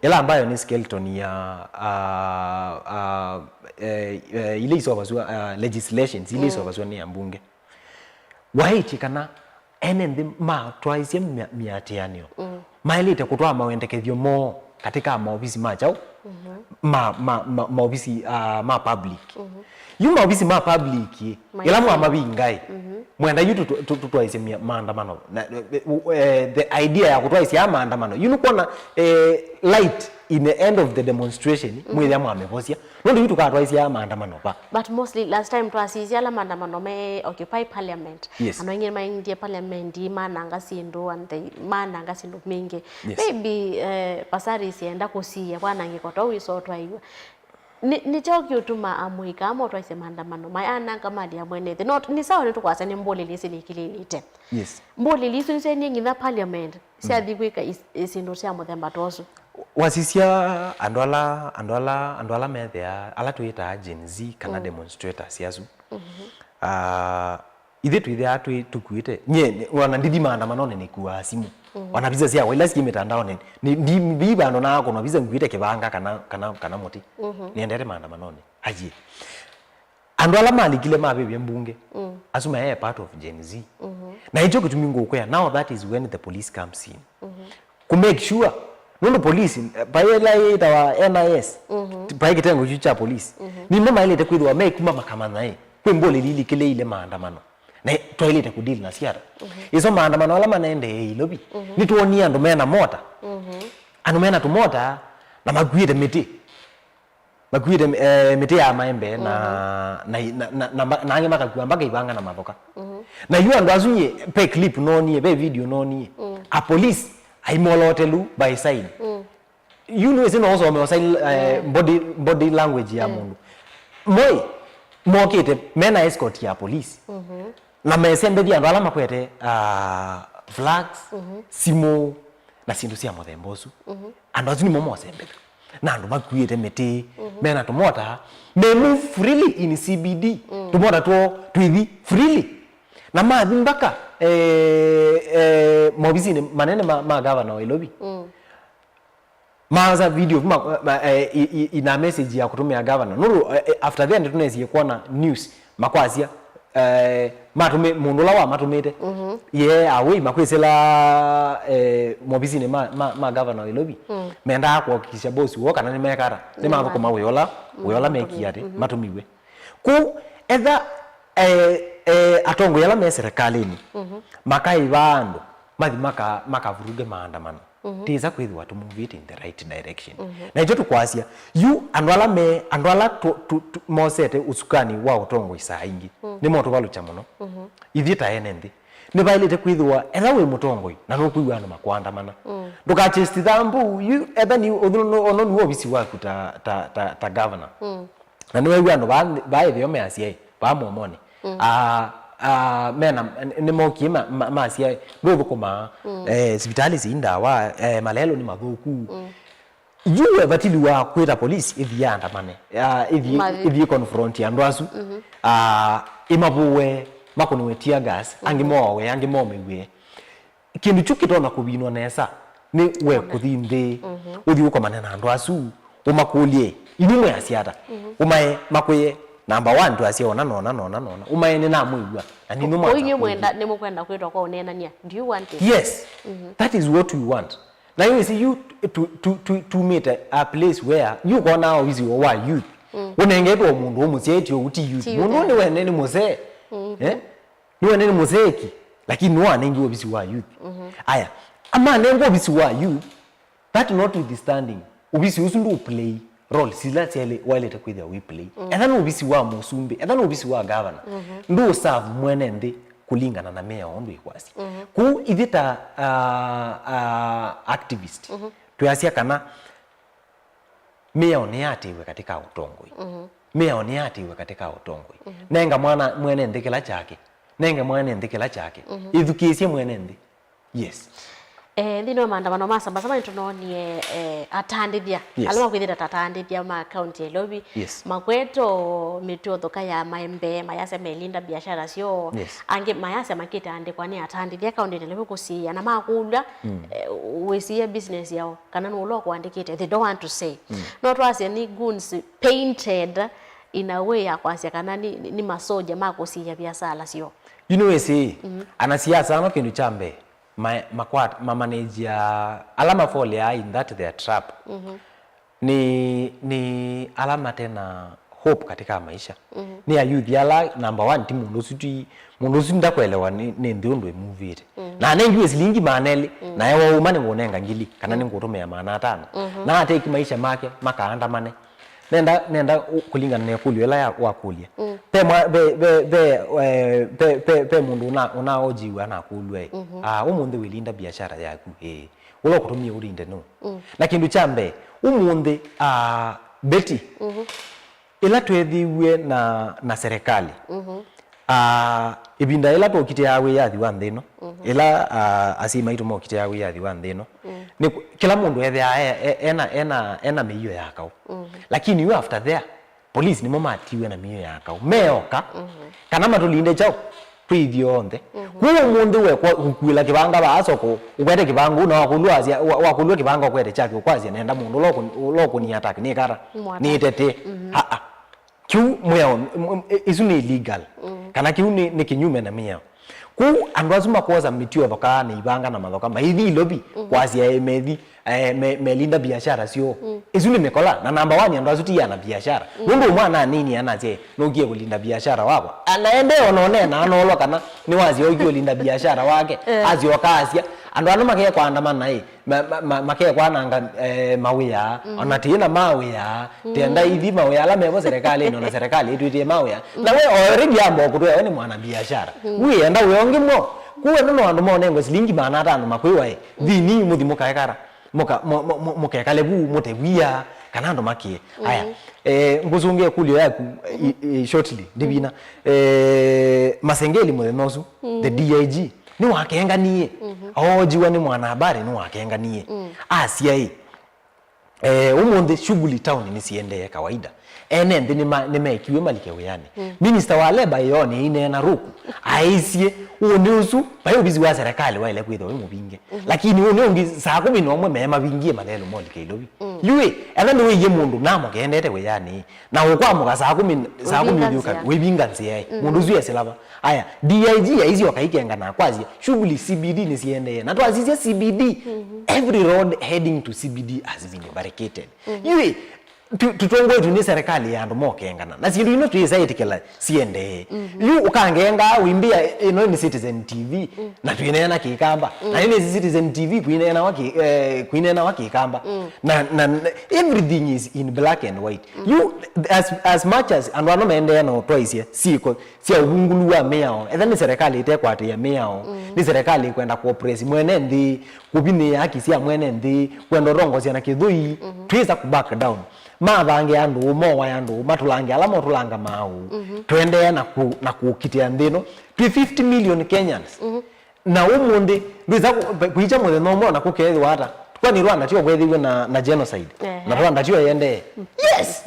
ĩla ambayo nĩ skeleton ya, ah, ah, eh, eh, ile isovasua, ah, legislations ile isovasua nĩ ambunge. Waĩtye kana ene nthĩ matwaisye mya-, mĩatĩanĩo, maĩlĩte kũtwaa mawendekethyo moo katika maovisi ma kyaũ? Ma, ma, ma, maovisi, ah, ma public. Yu maovisi ma public, ĩ, ĩla mwamavinga, ĩ, mwenda yu tũtwa-, tũ-, tũtwaisye mya-, maandamano. Na, eh, eh, the idea ya kũtwaisya maandamano, yu nĩkwona, eh, light in the end of the demonstration, mwĩthĩa mwamĩvosya. Nũndũ yu tũkatwaisya maandamano va? But mostly last time twasisya ala maandamano me Occupy Parliament. Yes. Andũ aingĩ maingĩe parliament, mananga syĩndũ, and they mananga syĩndũ mbingĩ. Yes. Maybe, eh, Passaris yenda kũsiĩa kwanangĩko tau isotwaĩwa. Nĩ, nĩ kyaũ kĩũtuma amũika amotwaisye maandamano, mayananga mali ya mwene nthĩ? No, nĩ sawa nĩtũkwasya nĩ mbũlĩlĩ isu nĩkilĩlĩte. Yes. Mbũlĩlĩ isu nĩsyaendie nginya parliament, syathi kwĩka is-, is-, syĩndũ sya mũthemba ta ũsu. Wasisya andũ ala, andũ ala, andũ ala methĩaa, ala twĩtaa Gen Z kana demonstrators asu. Ah, ithyĩ twĩthĩaa twĩ, tũkuĩte. Nyie, nĩ-, ona ndithi maandamanonĩ nĩkuaa simũ. Ona visa syakwa ila syĩ mĩtandaonĩ, nĩ, ndi, ndi vandũ naakũnwa visa nguĩte kĩvanga kana, kana, kana mũtĩ. Nĩendete maandamanonĩ. Aye. Andũ ala malikile mavĩvye mbunge, asu mayaĩ part of Gen Z. Na ĩkyo kĩtumi ngũkwĩa, now that is when the police comes in. Kũ make sure, nũndũ police, eh, vai ĩla yĩtawa N I S, vai kĩtengo kyu kya police. Nimo maĩlĩte kwĩthĩwa mekuma makamanya, ĩ, kwĩ mbũlĩlĩ ilikĩlĩile maandamano. Na twaĩlĩte kũ deal na syata. Iso maandamano ala manaendee Ilovi, nĩtwonie andũ mena mota. Andũ mena tũmota na makuĩte mĩtĩ. Makuĩte, eh, mĩtĩ ya maembe na, na, na, na, na, na angĩ makakua mpaka ivanga na mathoka. Na yu andũ asu nyie, ve clip noonie, ve video noonie. A police aimolotelu by sign. Yu nĩwĩsĩ no ũsome o sign, eh, body, body language ya mũndũ. Moi, mokĩte mena escort ya police. Na mesembethya andũ ala makwete, ah, flags, simũ, na syĩndũ sya mũthemba ũsu. Andũ asu nĩmo mosembethya. Na andũ makuĩte mĩtĩ, mena tũmota, me move freely in C B D. Tũmota twoo twĩthi freely. Na mathi mpaka, eh, eh, maovisinĩ manene ma, ma gavana wa Ilovi. Maanza video ma, ma, eh, i, i, ina message ya kũtũmĩa gavana. Nũndũ, eh, eh, after then tũnesie kuona news makwasya eh, matũmĩ-, mũndũ ũla wamatũmĩte. Mhm. Ye away makwĩsĩla, eh, movisinĩ ma, ma, ma governor wa Nairobi. Mm. Mendaa kũhakikisha boss woo kana nĩmekata, nĩmathũkũma wĩa ũla, wĩa ũla mekie atĩ, mhm, matũmiwe. Kũu, etha, eh, eh, atongoi ala me serikalĩnĩ, mhm, makaĩva andũ, mathi maka-, makavuruge maandamano. Mhm. Tĩsa kwĩthĩwa tũmovĩte in the right direction. Mhm. Na ĩkyo tũkwasya, yu andũ ala me, andũ ala tũ-, tũ-, tũ-, mosete ũsukanĩ wa ũtongoi saa ingĩ, mm, nĩmotũvalũkya mũno. Mhm. Ithyĩ ta ene nthĩ, nĩvaĩlĩte kwĩthĩwa, etha wĩ mũtongoi, na nũkwĩw'a andũ makũandamana. Mm. Ndũkachesti thambu, yu, etha nĩ, ũthũ-, no-, ono nĩ ovisi waku ta, ta, ta, ta governor. Mm. Na nĩwew'a andũ vaa, vaa ĩtheo measya ĩ, vaa mũomonĩ. Mm. Ah, ah, mena, nĩmokie ma, ma, masya ĩ, ndũthũkũmaa, mm, eh, sivitalĩ syĩ ndawa, eh, malelũ nĩ mathũku. Mm. Yu we vatili wa kwĩta polisi ĩthi yaandamane, ah, ĩthi, mathi, ĩthi confront andũ asu. Mhm. Ah, ĩmavũwe, makũnĩwe tear gas, angĩ, mhm, moowe, angĩ momĩw'e. Kĩndũ kyu kĩtonya kũvinwa nesa nĩ we, amen, kũthi nthĩ, mhm, ũthi ũkomane na andũ asu, ũmakũlye, inyu mwĩasya ata? Mhm. Ũmae makwĩe, number one, twasya ona nona, nona, nona. Ũmae nĩnamwĩw'a, na ninyu. Kũu inyu mwanza mwenda, nĩmũkwenda kwĩtwa kwa ũneenany'a. Do you want it? Yes. Mhm. That is what we want. Na yu ĩsi yu tu-, tu-, tu-, tumĩte a place where yu kona ovisi wa youth. Mm. Ũnengetwe mũndũ ũmũsyaĩtye ũu ti youth. Ti youth, mũndũ, eh, nĩ wene nĩ mũsee. Mhm. Eh? Nĩwene nĩ mũseki, lakini nĩwanengiwe ovisi wa youth. Mhm. Aya, amanengwa ovisi wa youth, that notwithstanding, ovisi ũsu ndũ play role sila syaĩlĩ-, waĩlĩte kwĩthĩwa wĩ play. Mm. Etha nĩ ovisi wa mũsumbĩ, etha nĩ ovisi wa governor, mhm, ndũ serve mwene nthĩ kũlingana na mĩao ũndũ ĩkwasya. Mhm. Kũu ithyĩ ta, ah, ah, activist, mhm, twĩasya kana mĩao nĩyatĩĩwe katika ũtongoi. Mhm. Mĩao nĩyatĩĩwe katika ũtongoi. Mhm. Nenga mwana mwene nthĩ kĩla kyake. Nenge mwene nthĩ kĩla kyake. Mhm. Ĩthukĩĩsye mwene nthĩ. Yes. Eh, nthĩnĩ wa maandamano ma Samba Samba nĩtũnoonie, eh, atandĩthya. Yes. Ala makwĩthĩte ta atandĩthya ma kaunti ya Nairobi. Yes. Makweto mĩtũo thũka ya maembe, mayasya melinda biashara syoo. Yes. Angĩ mayasya makĩte andĩkwa nĩ atandĩthya kaunti ya Nairobi kũsiĩĩa na makũlw'a, mm, eh, wĩsiĩĩa business yao. Kana nũũ ũla ũkũandĩkĩte, they don't want to say. Mm. No twasye nĩ goons painted in a way ya kwasya kana nĩ, nĩ, nĩ masoja ma kũsiĩĩa viasala syoo. Yu nĩwĩsĩ, mm, anasiasa ano kĩndũ kya mbee, ma-, makwat-, mamanĩnzĩa ala mafolea in that their trap. Mhm. Nĩ, nĩ ala matena hope katika maisha. Mhm. Nĩ ayuthi ala, number one, ti mũndũ ũsu, ti, mũndũ ũsu ndakwelewa nĩ, nĩ nthĩ ũndũ ĩmuvĩte. Mhm. Na anengiwe silingi maana elĩ, mm, na ewa ũma nĩngũnenga ngili, kana, mm, nĩngũtũmĩa maana atano. Mhm. Na ateki maisha make, makaandamane. Nenda, nenda ũ-, kũlingana na ĩkũlyo ĩla ya, wakũlya. Mm. Ve mwa-, ve, ve, ve, eh, ve, ve, ve mũndũ ũna, ũnaojiwe anakũlw'a ĩ. Mhm. Ah, ũmũnthĩ wĩlinda biashara yaku, ĩĩ. Ũla ũkũtũmie ũlinde nũũ? Mm. Na kĩndũ kya mbee, ũmũnthĩ, ah, Betty, mhm, ĩla tweethĩiw'e na, na serikali, mhm, ah, ĩvinda ĩla twokitĩaa wĩyathi wa nthĩ ĩno, mhm, ĩla, ah, asyai maitũ mokitĩaa wĩyathi wa nthĩ ĩno, mm, nĩ kũ-, kĩla mũndũ ethĩaa e-, e-, ena, ena, ena mĩio ya kaũ. Mhm. Lakini yu after there, police nĩmo matiwe na mĩio ya kaũ. Meoka, mhm, kana matũlinde kyaũ? Twĩ ithyonthe. Mhm. Kwoou ũmũnthĩ wekwa ũkuĩla kĩvanga vaa soko, ũkwete kĩvanga ũu na wakũlw'a asya, wa-, wakũlw'a kĩvanga ũkwete kyake ũkwasya nenda mũndũ ũla ũkũ-, ũla ũkũnia attack nĩ kata, mwana, nĩ tete. Mhm. Aa. Kĩu mwĩao, m-, m-, ĩ-, isu nĩ illegal. Mhm. Kana kĩu nĩ, nĩ kĩnyume na mĩao. Kwoou andũ asu makwosa mĩtio thokaa na ivanga na mathoka maithi Ilovi, mhm, kwasya ĩ methi, eh, me-, melinda biashara syoo. Mm. Isu nĩ mĩkola, na number one andũ asu ti ana biashara. Mm. Nũndũ ũmwe ananini anasya, "Nũkie kũlinda biashara wakwa." Anaendee ona ũneena anoolwa kana nĩwasya ũkie ũlinda biashara wake. Eh. Asyoka asya, andũ ana makekwa andamana ĩ, ma-, ma-, ma-, makekwananga, eh, mawĩa, mm, ona tĩna mawĩa, mm, tenda ithi mawĩa ala mevo serikalini, ona serikali ĩtwĩtie mawĩa. Mm. Na we already amba kũtwĩa we nĩ mwana biashara. Mm. Wĩenda wĩa ũngĩ mo. Kuwe no andũ monengwe silingi maana atano makwĩwa ĩ, thini mũthi mũkaekara. Mũka-, mũ-, mũ-, mũ-, mũkekale vu, mũte wia, kana andũ makĩe. Aya, mm, eh, ngũsũngĩa ĩkũlyo yaku, i-, i-, shortly, ndivina. Eh, Masengeli mũthenya ũsu, the, mm, D I G, nĩwakenganie. Mhm. Oojiwa nĩ mwanahabari, nĩwakenganie. Mm. Asya ĩ, eh, ũmũnthĩ shughuli town nĩsiendee kawaida. Ene nthĩ nĩma-, nĩmekiwe malike wĩanĩ. Minista wa Labour ĩyonĩ aineena Ruku, aisye, ũnĩ ũsu, vai ũvisi wa serikali waĩle kwĩthĩwa wĩ mũvinge. Lakini ũnĩ ũngĩ, saa kũmi na ũmwe me mavingie malelũ molike Ilovi. Yu ĩ, etha nĩwĩie mũndũ namũka endete wĩanĩ, na ũkwamũka saa kũmi, saa kũmi ũthyũka, wĩvinga nzĩa ĩ. Mũndũ ũsu esĩla va? Aya, D I G aisyoka aikenga na kwasya, shughuli C B D nĩsiendee. Na twasisya C B D, every road heading to C B D has been barricaded. Yu ĩ, tu-, tũtongoetwe nĩ serikali ya andũ mokengana. Na syĩndũ ino twĩsa ĩtĩkĩla siendee. Yu ũkangenga wĩmbĩa ĩno nĩ Citizen T V, na twĩneena Kĩkamba. Na nĩ Citizen T V kwĩneenawa kĩ-, eh, kwĩneenawa Kĩkamba. Na, na, na everything is in black and white. Yu, as, as much as andũ ano maendeea na ũtwaisya syĩko sya ũvungũlu wa mĩao, etha nĩ serikali ĩtekwatĩĩa mĩao, nĩ serikali ĩkwenda kũoppress mwene nthĩ, kũvinyĩĩa haki sya mwene nthĩ, kwenda ũtongosya na kĩthũi, twĩsa kũ back down. Mavange andũ, mowae andũ, matũlange ala motũlanga maaũ, tũendee na kũ-, na kũkitĩa nthĩ ĩno. Twĩ fifty million Kenyans. Na ũmũnthĩ, ndwĩsa kũ-, kũikya mũthenya ũmwe ona kũkeethĩwa ata? Kwani Rwanda tyo kwethĩiwe na, na genocide? Ehe. Na Rwanda tyo yendee? Yes!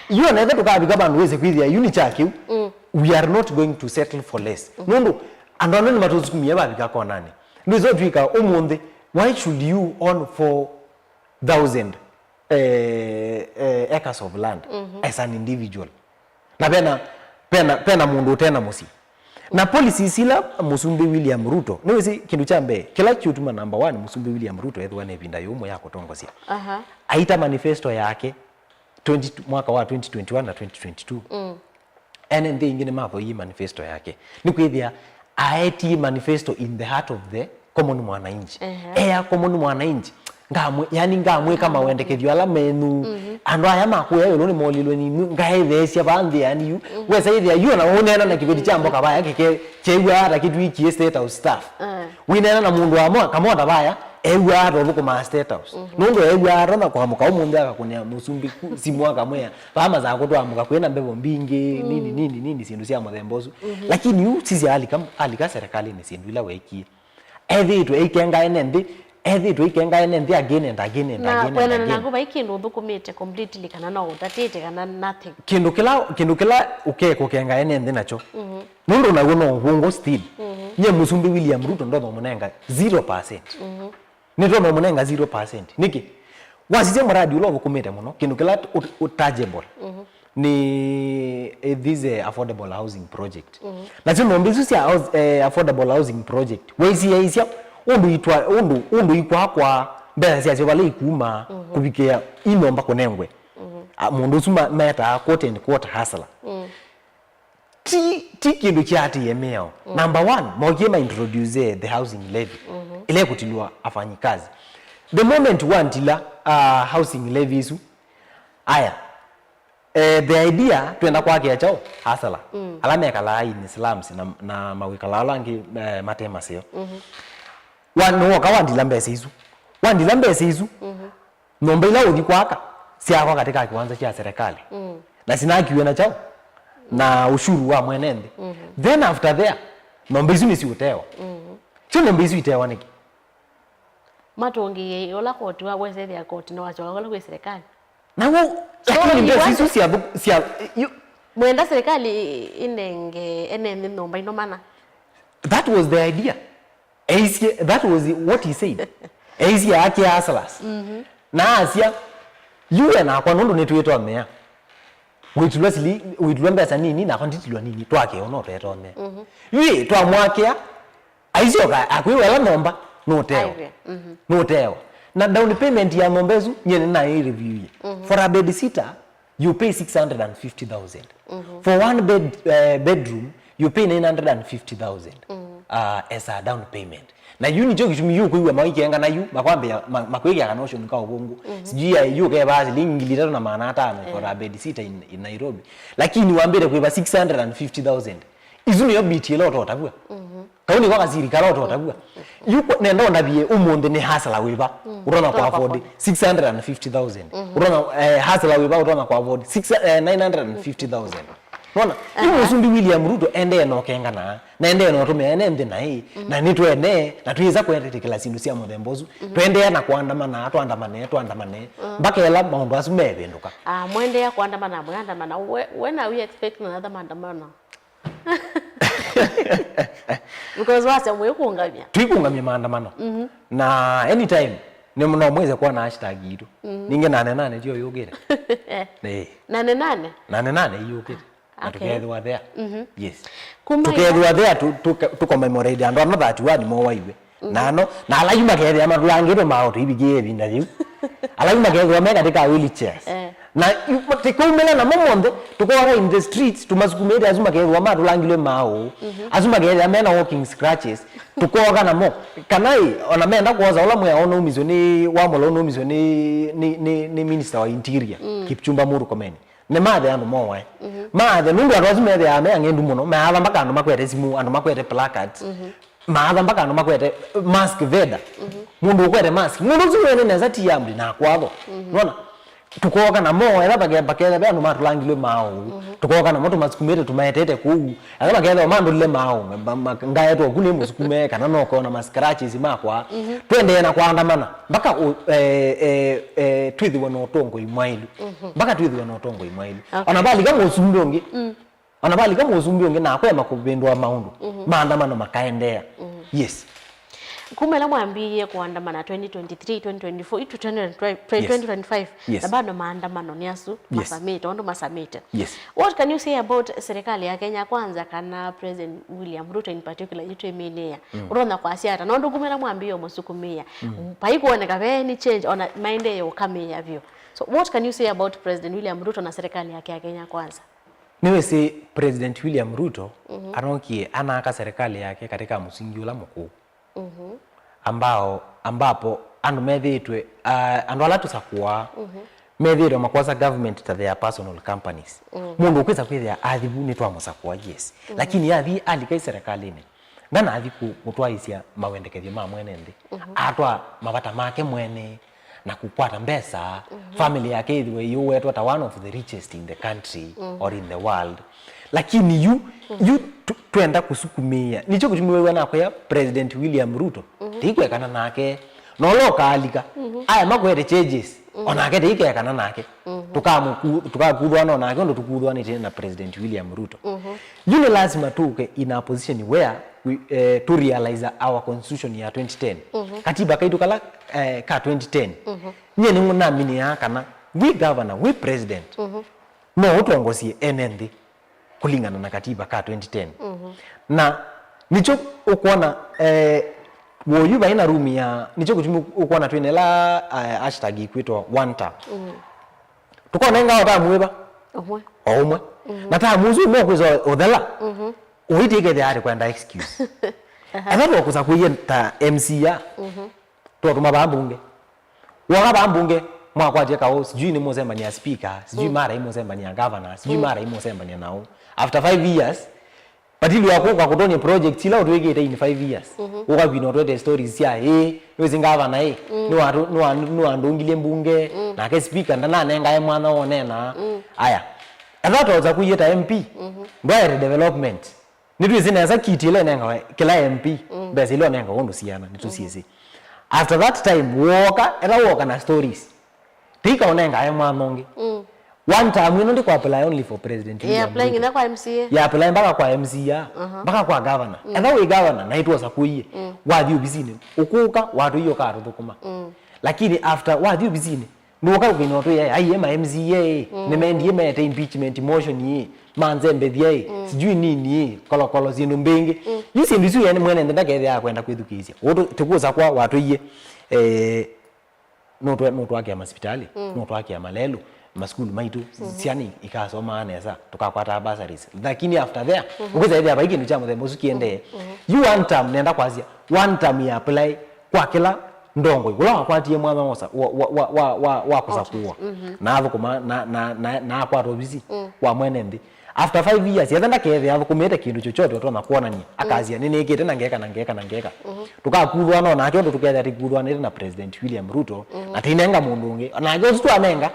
Yu ona ethwa tũkavika vandũ wĩse kwĩthĩa yu nĩ kya kĩu, we are not going to settle for less. Nũndũ andũ ano nĩmatũsukumie vavika konanĩ. Ndwĩsa ũtw'ĩka ũmũnthĩ, why should you own four thousand, eh, eh, acres of land as an individual? Na vena, vena, vena mũndũ ũtena mũsyĩ. Na policies ila Mũsumbĩ William Ruto, nĩwĩsĩ kĩndũ kya mbee, kĩla kĩũtuma number one Mũsumbĩ William Ruto ethĩwa na ĩvinda yũmũ ya kũtongosya. Aha. Aita manifesto yake twenty, mwaka wa twenty twenty-one na twenty twenty-two. Ene nthĩ ingĩ nĩmavoyie manifesto yake. Nĩkwĩthĩa aetie manifesto in the heart of the common mwananchi. Ehe. Ea common mwananchi, ngamwĩ-, yani ngamwĩka mawendekethyo ala menyu. Andũ aya makũya ĩũlũ nĩmolilwe nĩ inyu, ngaetheesya vaa nthĩ yani yu. Wesa ĩthĩa yu ona ũneena na kĩveti kya mboka vaya kĩke, kyew'aa ta kĩtwĩkie State House staff. Wĩneena na mũndũ wa mo-, kamota vaya, ew'aa ta ũthũkũmaa State House. Nũndũ ew'aa atonya kwamũka ũmũnthĩ akakũnĩa mũsumbĩ ku-, simũ akamwĩa, vaa masaa kũtwamũka kwĩna mbevo mbingĩ, nini, nini, nini, syĩndũ sya mũthemba ũsu. Lakini yu sisya alika, alika serikalini syĩndũ ila weekie. Ethĩĩtwe aikenga ene nthĩ, ethĩĩtwe aikenga ene nthĩ again and again and na again and kwenana again. Naku vai kĩndũ ũthũkũmĩte completely kana no ũtatĩte kana nothing. Kĩndũ kĩla, kĩndũ kĩla ũkekũkenga ene nthĩ nakyo. Nũndũ naw'o no ũvũngũ still. Nye Mũsumbĩ William Ruto ndonya ũmũnenga zero percent. Nĩtonya ũmũnenga zero percent. Nĩkĩ? Wasisya mũradi ũla ũthũkũmĩte mũno, kĩndũ kĩla ũ-, ũ-, tangible nĩ, eh, this, eh, affordable housing project. Nasyo nyũmba isu sya house, eh, affordable housing project, waisiaisya ũndũ itwa-, ũndũ, ũndũ ikwakwa, mbesa syasyo vala ikuma, kũvikĩa i nyũmba kũnengwe. A, mũndũ ũsu ma-, metaa quote and quote hustler. Ti, ti kĩndũ kyaatĩĩe mĩao. Number one, mokie ma introduce the housing levy, ĩla ĩkũtilwa afanyikazi. The moment wantila, uh, housing levy isu, aya, eh, the idea twenda kwakĩa kyaũ? Hustler. Ala mekalaa in slums na, na mawĩkala ala angĩ, eh, mate maseo. Wa-, nĩwoka wandila mbesa isu. Wandila mbesa isu, nyũmba ila ũthi kwaka, syakwa katĩ ka kĩwanza kya serikali. Na sinakiwe na kyaũ? Na ushuru wa mwene nthĩ. Then after there, nyũmba isu nĩsiũtewa. Syo nyũmba isu itewa nĩkĩ? Matũngĩie ũla koti wa wesethĩa koti na wasyoka kũla kwĩ serikali. Naw'o, so, lakini mbesa isu sya, sya, yu- Mwenda serikali ĩnenge ene nthĩ nyũmba ino mana? That was the idea. Eisye, that was what he said. Eisye ake hustlers. Na asya, yu we nakwa nũndũ nĩtwĩtomea. Wĩtulwa sili-, wĩtulwa mbesa nini, nakwa nditilwa nini, twake ũno twetomea. Yu ĩ, twamwakĩa, aisyoka, akwĩwa ĩla nyũmba, nũtewa. Aiwe. Nũtewa. Na down payment ya nyũmba ĩsu, nyie nĩnaĩ review. For a bed sitter, you pay six hundred and fifty thousand. For one bed, eh, bedroom, you pay nine hundred and fifty thousand, uh, as a down payment. Na yu nĩkyo kĩtumi yu kwĩw'a maikenga na yu, makwambĩa, ma-, makwĩkĩa ka notion ka ũvũngũ. Sijui ya yu kevaa silingi ngili itatũ na maana atano for a bed sitter in, in Nairobi. Lakini wambĩte kwĩva six hundred and fifty thousand. Isu nĩyo biti ĩla ũtotavw'a. Kau nĩko kasirikali ũtotavw'a. Yu kwa-, nenda ũndavye ũmũnthĩ nĩ hustler wĩva ũtonya kwa afford six hundred and fifty thousand. Ũtonya, eh, hustler wĩva ũtonya kwa afford six, eh, nine hundred and fifty thousand. Nona? Yu Mũsumbĩ William Ruto endee na ũkengana. Naendee na ũtũmĩa ene nthĩ naĩ, na nĩtwene, na twĩsa kwetĩkĩla syĩndũ sya mũthemba ũsu. Twendeea na kũandamana, tũandamane, tũandamane, mpaka ĩla maũndũ asu mevĩndũka. Ah, mwendeea kũandamana, mwĩandamana. Whe-, when are we expecting another maandamano? Because wasya mwĩkũngamya. Twĩkũngamya maandamano. Na anytime, nĩ no mwĩse kuona hashtag itũ. Ningĩ nane nane tyo yũkĩte. Eh. Nane nane? Nane nane yũkĩte. Na okay, tũkethĩwa there. Yes. Kuma tũkethĩwa there tu, tu, tu commemorate andũ ano thirty-one mowaiwe. Na ano, na ala yu makethĩa matũlangĩtwe maũtũ ivikie ĩvinda yĩu. Ala yu makethĩwa me katika wheelchairs. Eh. Na yu, tĩkaumĩla namo monthe, tũkoka in the streets, tũmasukumĩte asu makethĩwa matũlangilwe maũ. Asu makethĩa mena walking scratches, tũkoka namo. Kana ĩ, ona menda kwosa ũla mwĩa ũnaumiswe nĩ, wamũla ũnaumiswe nĩ, nĩ, nĩ, nĩ minister wa interior, Kipchumba Murkomen. Nĩmathe andũ mowae. Mathe, nũndũ andũ asu methĩaa me ang'endu mũno, maatha mpaka andũ makwete simũ, andũ makwete placards. Maatha mpaka andũ makwete mask veda. Mũndũ ũkwete mask. Mũndũ ũsu wene nesa ti armed na akwatho. Nona? Tũkooka namo, etha pake-, paketha ve andũ matũlangilwe maũ. Tũkooka namo tũmasukumĩte, tũmaetete kũu. Ala makethĩwa mandũlile maũ, ma-, ma-, ngaetwa ku nĩ mũsukume, kana no kona ma scratches makwa. Twendee na kũandamana, mpaka ũ-, eh, eh, eh, twĩthĩwe na ũtongoi mwaĩlu. Mpaka twĩthĩwe na ũtongoi mwaĩlu. Okay. Ona valika mũsumbĩ ũngĩ. Ona valika mũsumbĩ ũngĩ na akwema kũvĩndũa maũndũ. Maandamano makaendeea. Yes. Kuma ĩla mwambĩĩie kũandamana twenty twenty-three, twenty twenty-four, itu twenty twenty-five, yes, twenty twenty-five, yes, na bado maandamano nĩ asu, yes, masamĩte, ũndũ masamĩte. Yes. What can you say about serikali ya Kenya Kwanza kana President William Ruto in particular, yu twĩmĩnĩĩa? Ũtonya kwasya ata? Nũndũ kuma ĩla mwambĩĩie ũmũsukumĩĩa, vai kuoneka ve any change, ona maendee ũkamĩĩa vyũ. So what can you say about President William Ruto na serikali yake ya Kenya Kwanza? Nĩwĩsĩ President William Ruto anokie anaka serikali yake katika mũsingi ũla mũkũũ. Ambao, ambapo andũ methĩĩtwe, ah, andũ ala tũsakũaa, methĩĩtwe makwosa government ta their personal companies. Mũndũ ũkwĩsa kwĩthĩa athi vu nĩtwamũsakũa, yes. Lakini athi alika ĩ serikalĩnĩ, ndanathi kũ-, kũtwaĩĩsya mawendekethyo ma mwene nthĩ. Atwaa mavata make mwene, na kũkwata mbesa, family yake ĩthĩwe ĩyũwetwa ta one of the richest in the country or in the world. Lakini yu, yu tu-, twenda kũsukumĩĩa. Nĩkyo kĩtumi wĩw'a nakwĩa President William Ruto, tĩikwekana nake. Na ũla ũkaalika, aya makwete changes, onake tĩikekana nake. Tũkamũku-, tũkakuthwa no nake ũndũ tũkuthwanĩte na President William Ruto. Yu nĩ lazima tũke in a position where we, eh, to realize our constitution ya twenty ten. Katiba kaitũ kala, eh, ka twenty ten. Nyie nĩ naminĩaa kana we governor, we president, no ũtongosie ene nthĩ kũlingana na katiba ka twenty ten. Na nĩkyo ũkwona, eh, woyu vai na room ya, nĩkyo kĩtumi ũkwona twĩna ĩla, eh, hashtag ikwĩtwa one term. Tũkonenga o tamu ĩva? Ũmwe. O ũmwe. Na tamu ũsu ũmwe ũkwĩsa ũthela. Ũitĩkethĩa atĩ kwenda excuse. Etha twakũsakũie ta M C A. Twatũma vaa mbunge. Woka vaa mbunge, mwakwatya kaũ, sijui nĩ mũsembania speaker, sijui mara ĩ mũsembania governor, sijui mara ĩ mũsembania naũ. After five years, But ĩndĩ wa kũka kũtonya projects ila ũtwĩkĩte in five years. Ũkavina ũtwete stories sya, ĩ, nĩwĩsĩ ngavana, ĩ, nĩwatũ-, nĩwa-, nĩwandũngilie mbunge, nake speaker ndananengae mwanya wonena. Aya. Etha tosa kuie ta M P. Ndwaete development. Nĩtwĩsĩ nesa kiti ĩla ĩnengawe kĩla M P. Mbesa ila ũnengawa ũndũ siana, nĩtũsyĩsĩ. After that time, woka, etha woka na stories. Tĩika ũnengae mwanya ũngĩ. One term ĩno ndĩkũ apply only for president. Ĩ William apply Ruto. Nginya kwa M C A. Ĩ apply mpaka kwa M C A, mpaka kwa governor. Etha wĩ governor, na ĩtwosa kũie. Wathi ovisinĩ, ũkũka, watũie ũkatũthũkũma. Lakini after wathi ovisinĩ, nũka ũkĩna ũtwĩa, aiye ma M C A, nĩmendie mete impeachment motion ĩ, manzembethia ĩ, sijui nini ĩ, kolokolo, syĩndũ mbingĩ. Yu syĩndũ isu yani mwene nthĩ ndakethĩa kwenda kwĩthukĩĩsya. Ũtũ, tĩkũsa kwa watũie, eh, nũtwa-, nũtwakĩa masipitali, nũtwakĩa malelũ, masukulu maitũ, syana ikasomaa nesa, tũkakwataa bursaries. Lakini after there, ũkwĩsa ĩthĩa vai kĩndũ kya mũthemba ũsu kĩendee. Yu one term, nenda kwasya, one term ya apply kwa kĩla ndongoi. Ũla wakwatie mwanya wosa, wa, wa, wa kũsakũwa. Na athũkũma, na, na, na, na akwata ovisi wa mwene nthĩ. After five years, etha ndakethĩa athũkũmĩte kĩndũ chochote ũtonya kwonany'a, akasya, "Nĩnĩkĩte na ngeka na ngeka na ngeka." Tũkakuthwa no nake ũndũ tũkethĩa tũkuthwanĩte na President William Ruto, na tĩinenga mũndũ ũngĩ. Nake ũsu twanenga,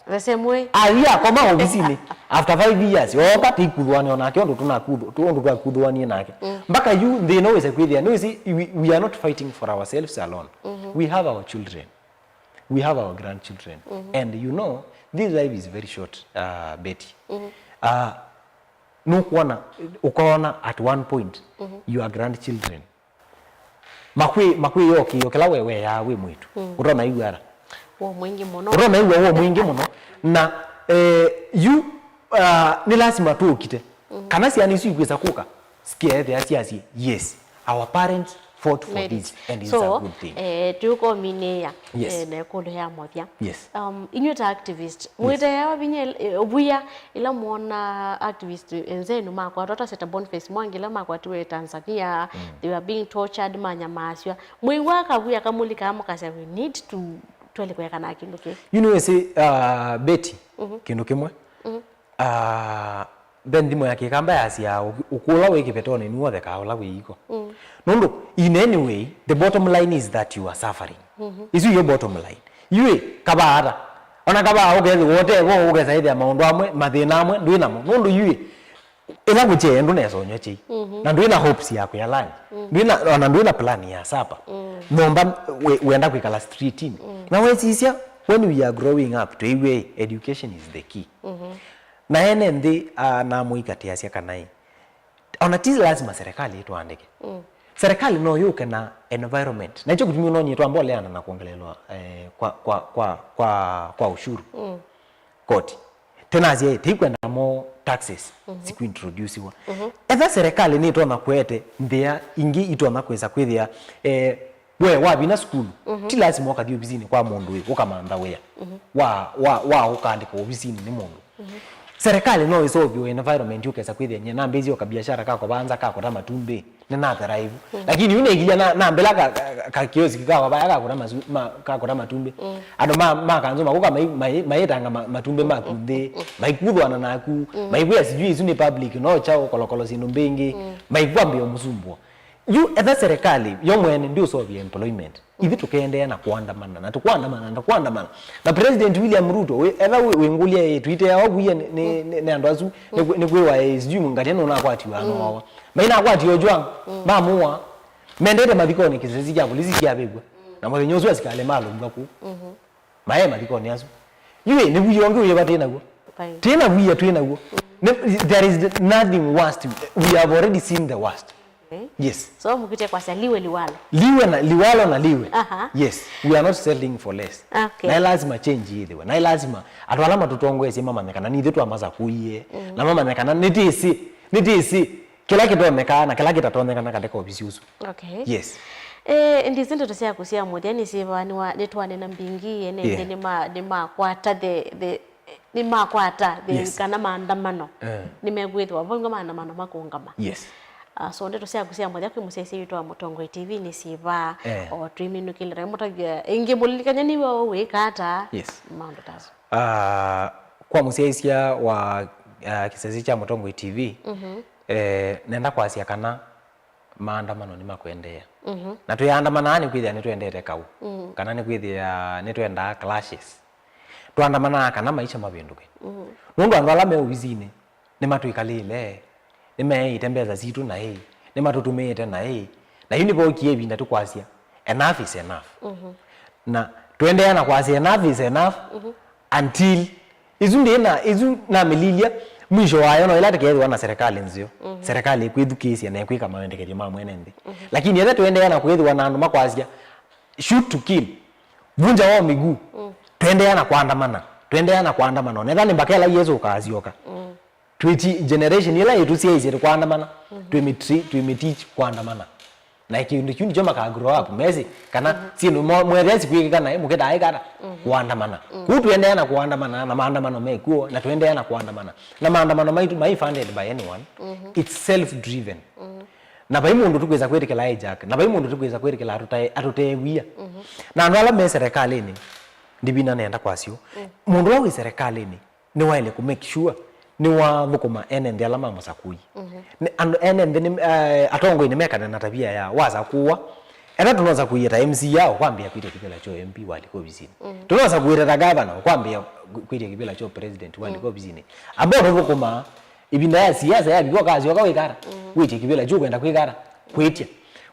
The same way. Athi akoma ovisinĩ after five years, ooka tikuthũanĩa onake ũndũ tũnakuthũ- ũndũ twakuthũanie nake. Mpaka yu nthĩna wĩse kwĩthĩa, nĩwĩsĩ we, we are not fighting for ourselves alone. We have our children. We have our grandchildren. And you know, this life is very short, uh, Betty. Uh, nũkwona, ũkona at one point, your grandchildren makwĩ makwĩyokĩo kĩla we weaa wĩ mwĩtu. Ũtonaigua ara. Woo mwingĩ mũno. Ũtonaigua woo mwingĩ mũno. Na eh, yu uh, nĩ lasima tũũkite kana syana isu ikwĩsa kũka sikeethĩa syasye, yes, our parents fought for this and it's a good thing. Eh, tũkominĩĩa. Yes. Eh, na ĩkũlũ ya mũthya. Yes. Um, inyuĩ ta activist, mwĩteawa vinya il- eh, vuya ila mwona activist enzenu makwatwa, ta Seta Boniface Mwangi ila makwatiwe Tanzania, they were being tortured, manyamaaswa. Mwĩw'a kavuya kamũlikaa mũkasya, we need to twelekana kĩndũ kĩu. Yu nĩwĩsĩ, uh, Betty, kĩndũ kĩmwe. Uh, ve nthimo ya kĩkamba yasyaa, ũkũla wĩ kĩvetonĩ nĩw'o ũthekaa ũla wĩ iko. Nũndũ in any way, the bottom line is that you are suffering. Isu yo bottom line. Yuĩ kavaa ata? Ona kavaa ũkethĩwa ũtevo, ũkesa ĩthĩa maũndũ amwe, mathĩna amwe ndwĩ namo. Nũndũ yuĩ ĩla kũkyee ndũnesa ũnyw'a kyei. Na ndwĩ na hopes ya kwĩa lunch. Ndwĩ na, ona ndwĩ na plan ya supper. Nyũmba we- wenda kwĩkala streetini. Na wesisya, when we are growing up, twĩw'e education is the key. Na ene nthĩ, ah, namũikatĩasya kana ĩ, ona ti lazima serikali ĩtũandĩke. Serikali no yũke na environment. Na ĩkyo kĩtumi ũnonyie twamboleana na kuongelelwa eh, kwa, kwa, kwa, kwa, kwa ushuru koti. Tenasya ĩ, teikwenda more taxes sikuintroduciwa. Etha serikali nĩtonya kũete nthĩa ingĩ itonya kwĩsa kwĩthĩa eh, we wavina sukulu, ti lasima ũkathi ovisinĩ kwa mũndũ wĩ ũkamantha wĩa wa, wa, wa ũkaandĩka ovisinĩ nĩ mũndũ. Serikali no ĩsovie environment ũkesa kwĩthĩa nyie nambĩĩsye o kabiashara ka kũvanza ka kũta matumbĩ, nĩnathrive. Lakini yu nĩkilya na- nambĩla ka- ka- ka kioski ka vaya ka kũta masu- ma- ka kũta matumbĩ. Andũ ma- ma kanzũ makũka mai- mai- maitanga ma- matumbĩ maku nthĩ, maikuthwana naku, maikwĩa sijui isu nĩ public, no kyaũ, kolokolo syĩndũ mbingĩ, maikwambĩa mũsumbũa. Yu etha serikali yo mwene ndiũsovie employment, ithyĩ tũkeendeea na kũandamana na tũkũandamana na tũkũandamana. Na President William Ruto, wĩ- etha wĩ- wĩngũlya ĩ, twĩteawa vuya nĩ- nĩ nĩ- nĩ andũ asu, nĩ kwĩ- nĩ kwĩwa ĩ, sijui Mũngatia nũnakwatiwa anoawa. Mainakwatiwa Ojwang, mamũa. Mendete mathikonĩ, kĩsesi kya polisi kyavĩvw'a. Na mũthenya ũsu asikalĩ malũngw'a kũu. Maye mathikonĩ asu. Yuĩ, nĩ vuya ũngĩ wĩva twĩ naw'o? Vai. Twĩ na vuya twĩ naw'o. Nĩ- There is nothing worst. We have already seen the worst. Okay. Yes. So mũkĩte kwasya liwe liwalo. Liwe na liwalo na liwe. Aha. Yes. We are not settling for less. Okay. Na lazima change ĩthĩwe. Na lazima andũ ala matũtongoesye mamanye kana nithyĩ twamasa kũie. Na mamanye kana nĩtĩsĩ, nĩtĩsĩ kĩla kĩtonyekaa na kĩla kĩtatonyeka na kateka ovisi ũsu. Okay. Yes. Eh, ndisi ndeto syaku sya mũthya nĩsyĩvaa nĩtwanena mbingĩ ene. Yeah. Nĩma- nĩmakwata the, the nĩmakwata the, yes, kana maandamano. Eh. Nĩmekwĩthĩwa vau nĩvo maandamano makũngama. Yes. Uh, so ndeto syaku sya mũthya kwĩ mũsyaĩĩsya witũ wa Mũtongoi T V nĩsyĩvaa. Eh. O twĩminũkĩlĩra mũtavya ĩngĩ mũlilikany'a nĩwe wĩka ata. Yes. Maũndũ ta asu. Ah, kwa mũsyaĩĩsya wa ah, kĩsesi kya Mũtongoi T V, eh, nenda kwasya kana maandamano nĩmakũendeea. Na twĩandamanaa nĩkwĩthĩa nĩtwendete kaũ, kana nĩkwĩthĩa nĩtwendaa clashes. Twaandamanaa kana maisha mavĩndũke. Nũndũ andũ ala me ovisinĩ nĩmatwĩkalĩle, nĩmeeĩte mbesa sitũ naĩ, nĩmatũtũmĩĩte naĩ, na yu nĩvookie ĩvinda tũkwasya, enough is enough. Na tũendeea na kwasya, enough is enough, until isu ndĩ na, isu namĩlilya, mwisho wayo no ĩla tũkeethĩwa na serikali nzeo. Serikali ĩkwĩthukĩĩsya na ĩkwĩka mawendekethyo ma mwene nthĩ. Lakini etha tũendeea na kwĩthĩwa na andũ makwasya, shoot to kill, vunja wao miguu, tũendeea na kwandamana, tũendeea na kwandamana, onetha nĩ mbaka ĩla Yesu ũkaasyoka. Twĩti generation ĩla ĩtũsyaĩĩsye tũkwandamana, twĩmĩtri- twĩmĩteach kwandamana. Na kĩndũ kĩu nĩkyo maka grow up mesi, kana syĩndũ mo- mwethĩa sikwĩkĩka naĩ mũkĩtaa ĩkata kwandamana. Kũu tũendeea na kwandamana, na maandamano mekuo, na tũendeea na kwandamana. Na maandamano maitũ mai funded by anyone, it's self driven. Na vai mũndũ tũkwĩsa kwĩtĩkĩla hijack, na vai mũndũ tũkwĩsa kwĩtĩkĩla atũtae- atũtee wia. Na andũ ala me serikalĩnĩ, ndivina nenda kwasyo, mũndũ ũla wĩ serikalĩnĩ, nĩwaĩle kũ make sure nĩwathũkũma ene nthĩ ala mamũsakũie. Nĩ- andũ ene nthĩ nĩ- eh, atongoi nĩmekane na tavia ya wasakũwa, Ethĩwa tũnosa kũiĩta M C A ũkwambĩa kwĩtya kĩvĩla kya M P walika ovisinĩ. Tũnosa kũiĩta ta gavana ũkwambĩa kwĩtya kĩvĩla kya president walika ovisinĩ. Ambao tũthũkũmaa ĩvinda ya siasa yavika, ũkasyoka wĩkata, wĩtye kĩvĩla kyu ũkwenda kwĩkata, kwĩtya.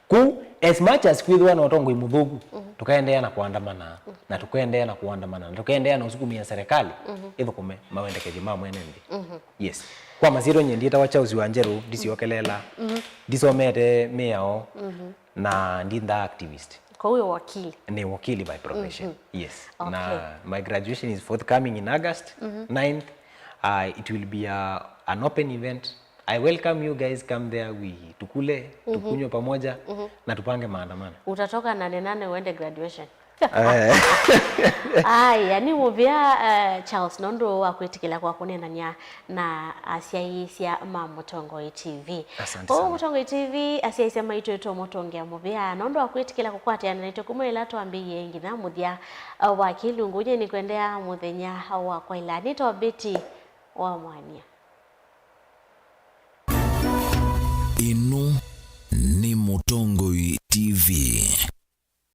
Kũu, as much as kwĩthĩwa na ũtongoi mũthũku, tũkaendeea na kũandamana, na tũkaendeea na kũandamana, na tũkaendeea na ũsukumĩa serikali ĩthũkũme mawendekethyo ma mwene nthĩ. Yes. Kwa masyĩtwa nyie ndĩtawa Charles Wanjerũ, ndisyokelela, ndisomete mĩao, na ndintha activist. Kwa hiyo wakili. Nĩ wakili by profession. Yes. Okay. Na my graduation is forthcoming in August ninth. Uh, it will be a, an open event. I welcome you guys, come there, we tukule, tukunywe pamoja, na tupange maandamano. Utatoka nane nane uende graduation. Eh. Aya, nĩ mũvea, eh, Charles, nũndũ wa kwĩtĩkĩla kwa kũneenany'a na asyaĩĩsya ma Mũtongoi T V. Asante sana. Mũtongoi T V, asyaĩĩsya maitũ tũmũtũngĩa mũvea nũndũ wa kwĩtĩkĩla kũkwatĩana naitũ kuma ĩla twambĩĩie nginya mũthya, eh, wa kĩlungu. Nyie nĩkwendea mũthenya wa kwaĩla. Nĩtawa Betty wa Mwania. Ĩno nĩ Mũtongoi T V.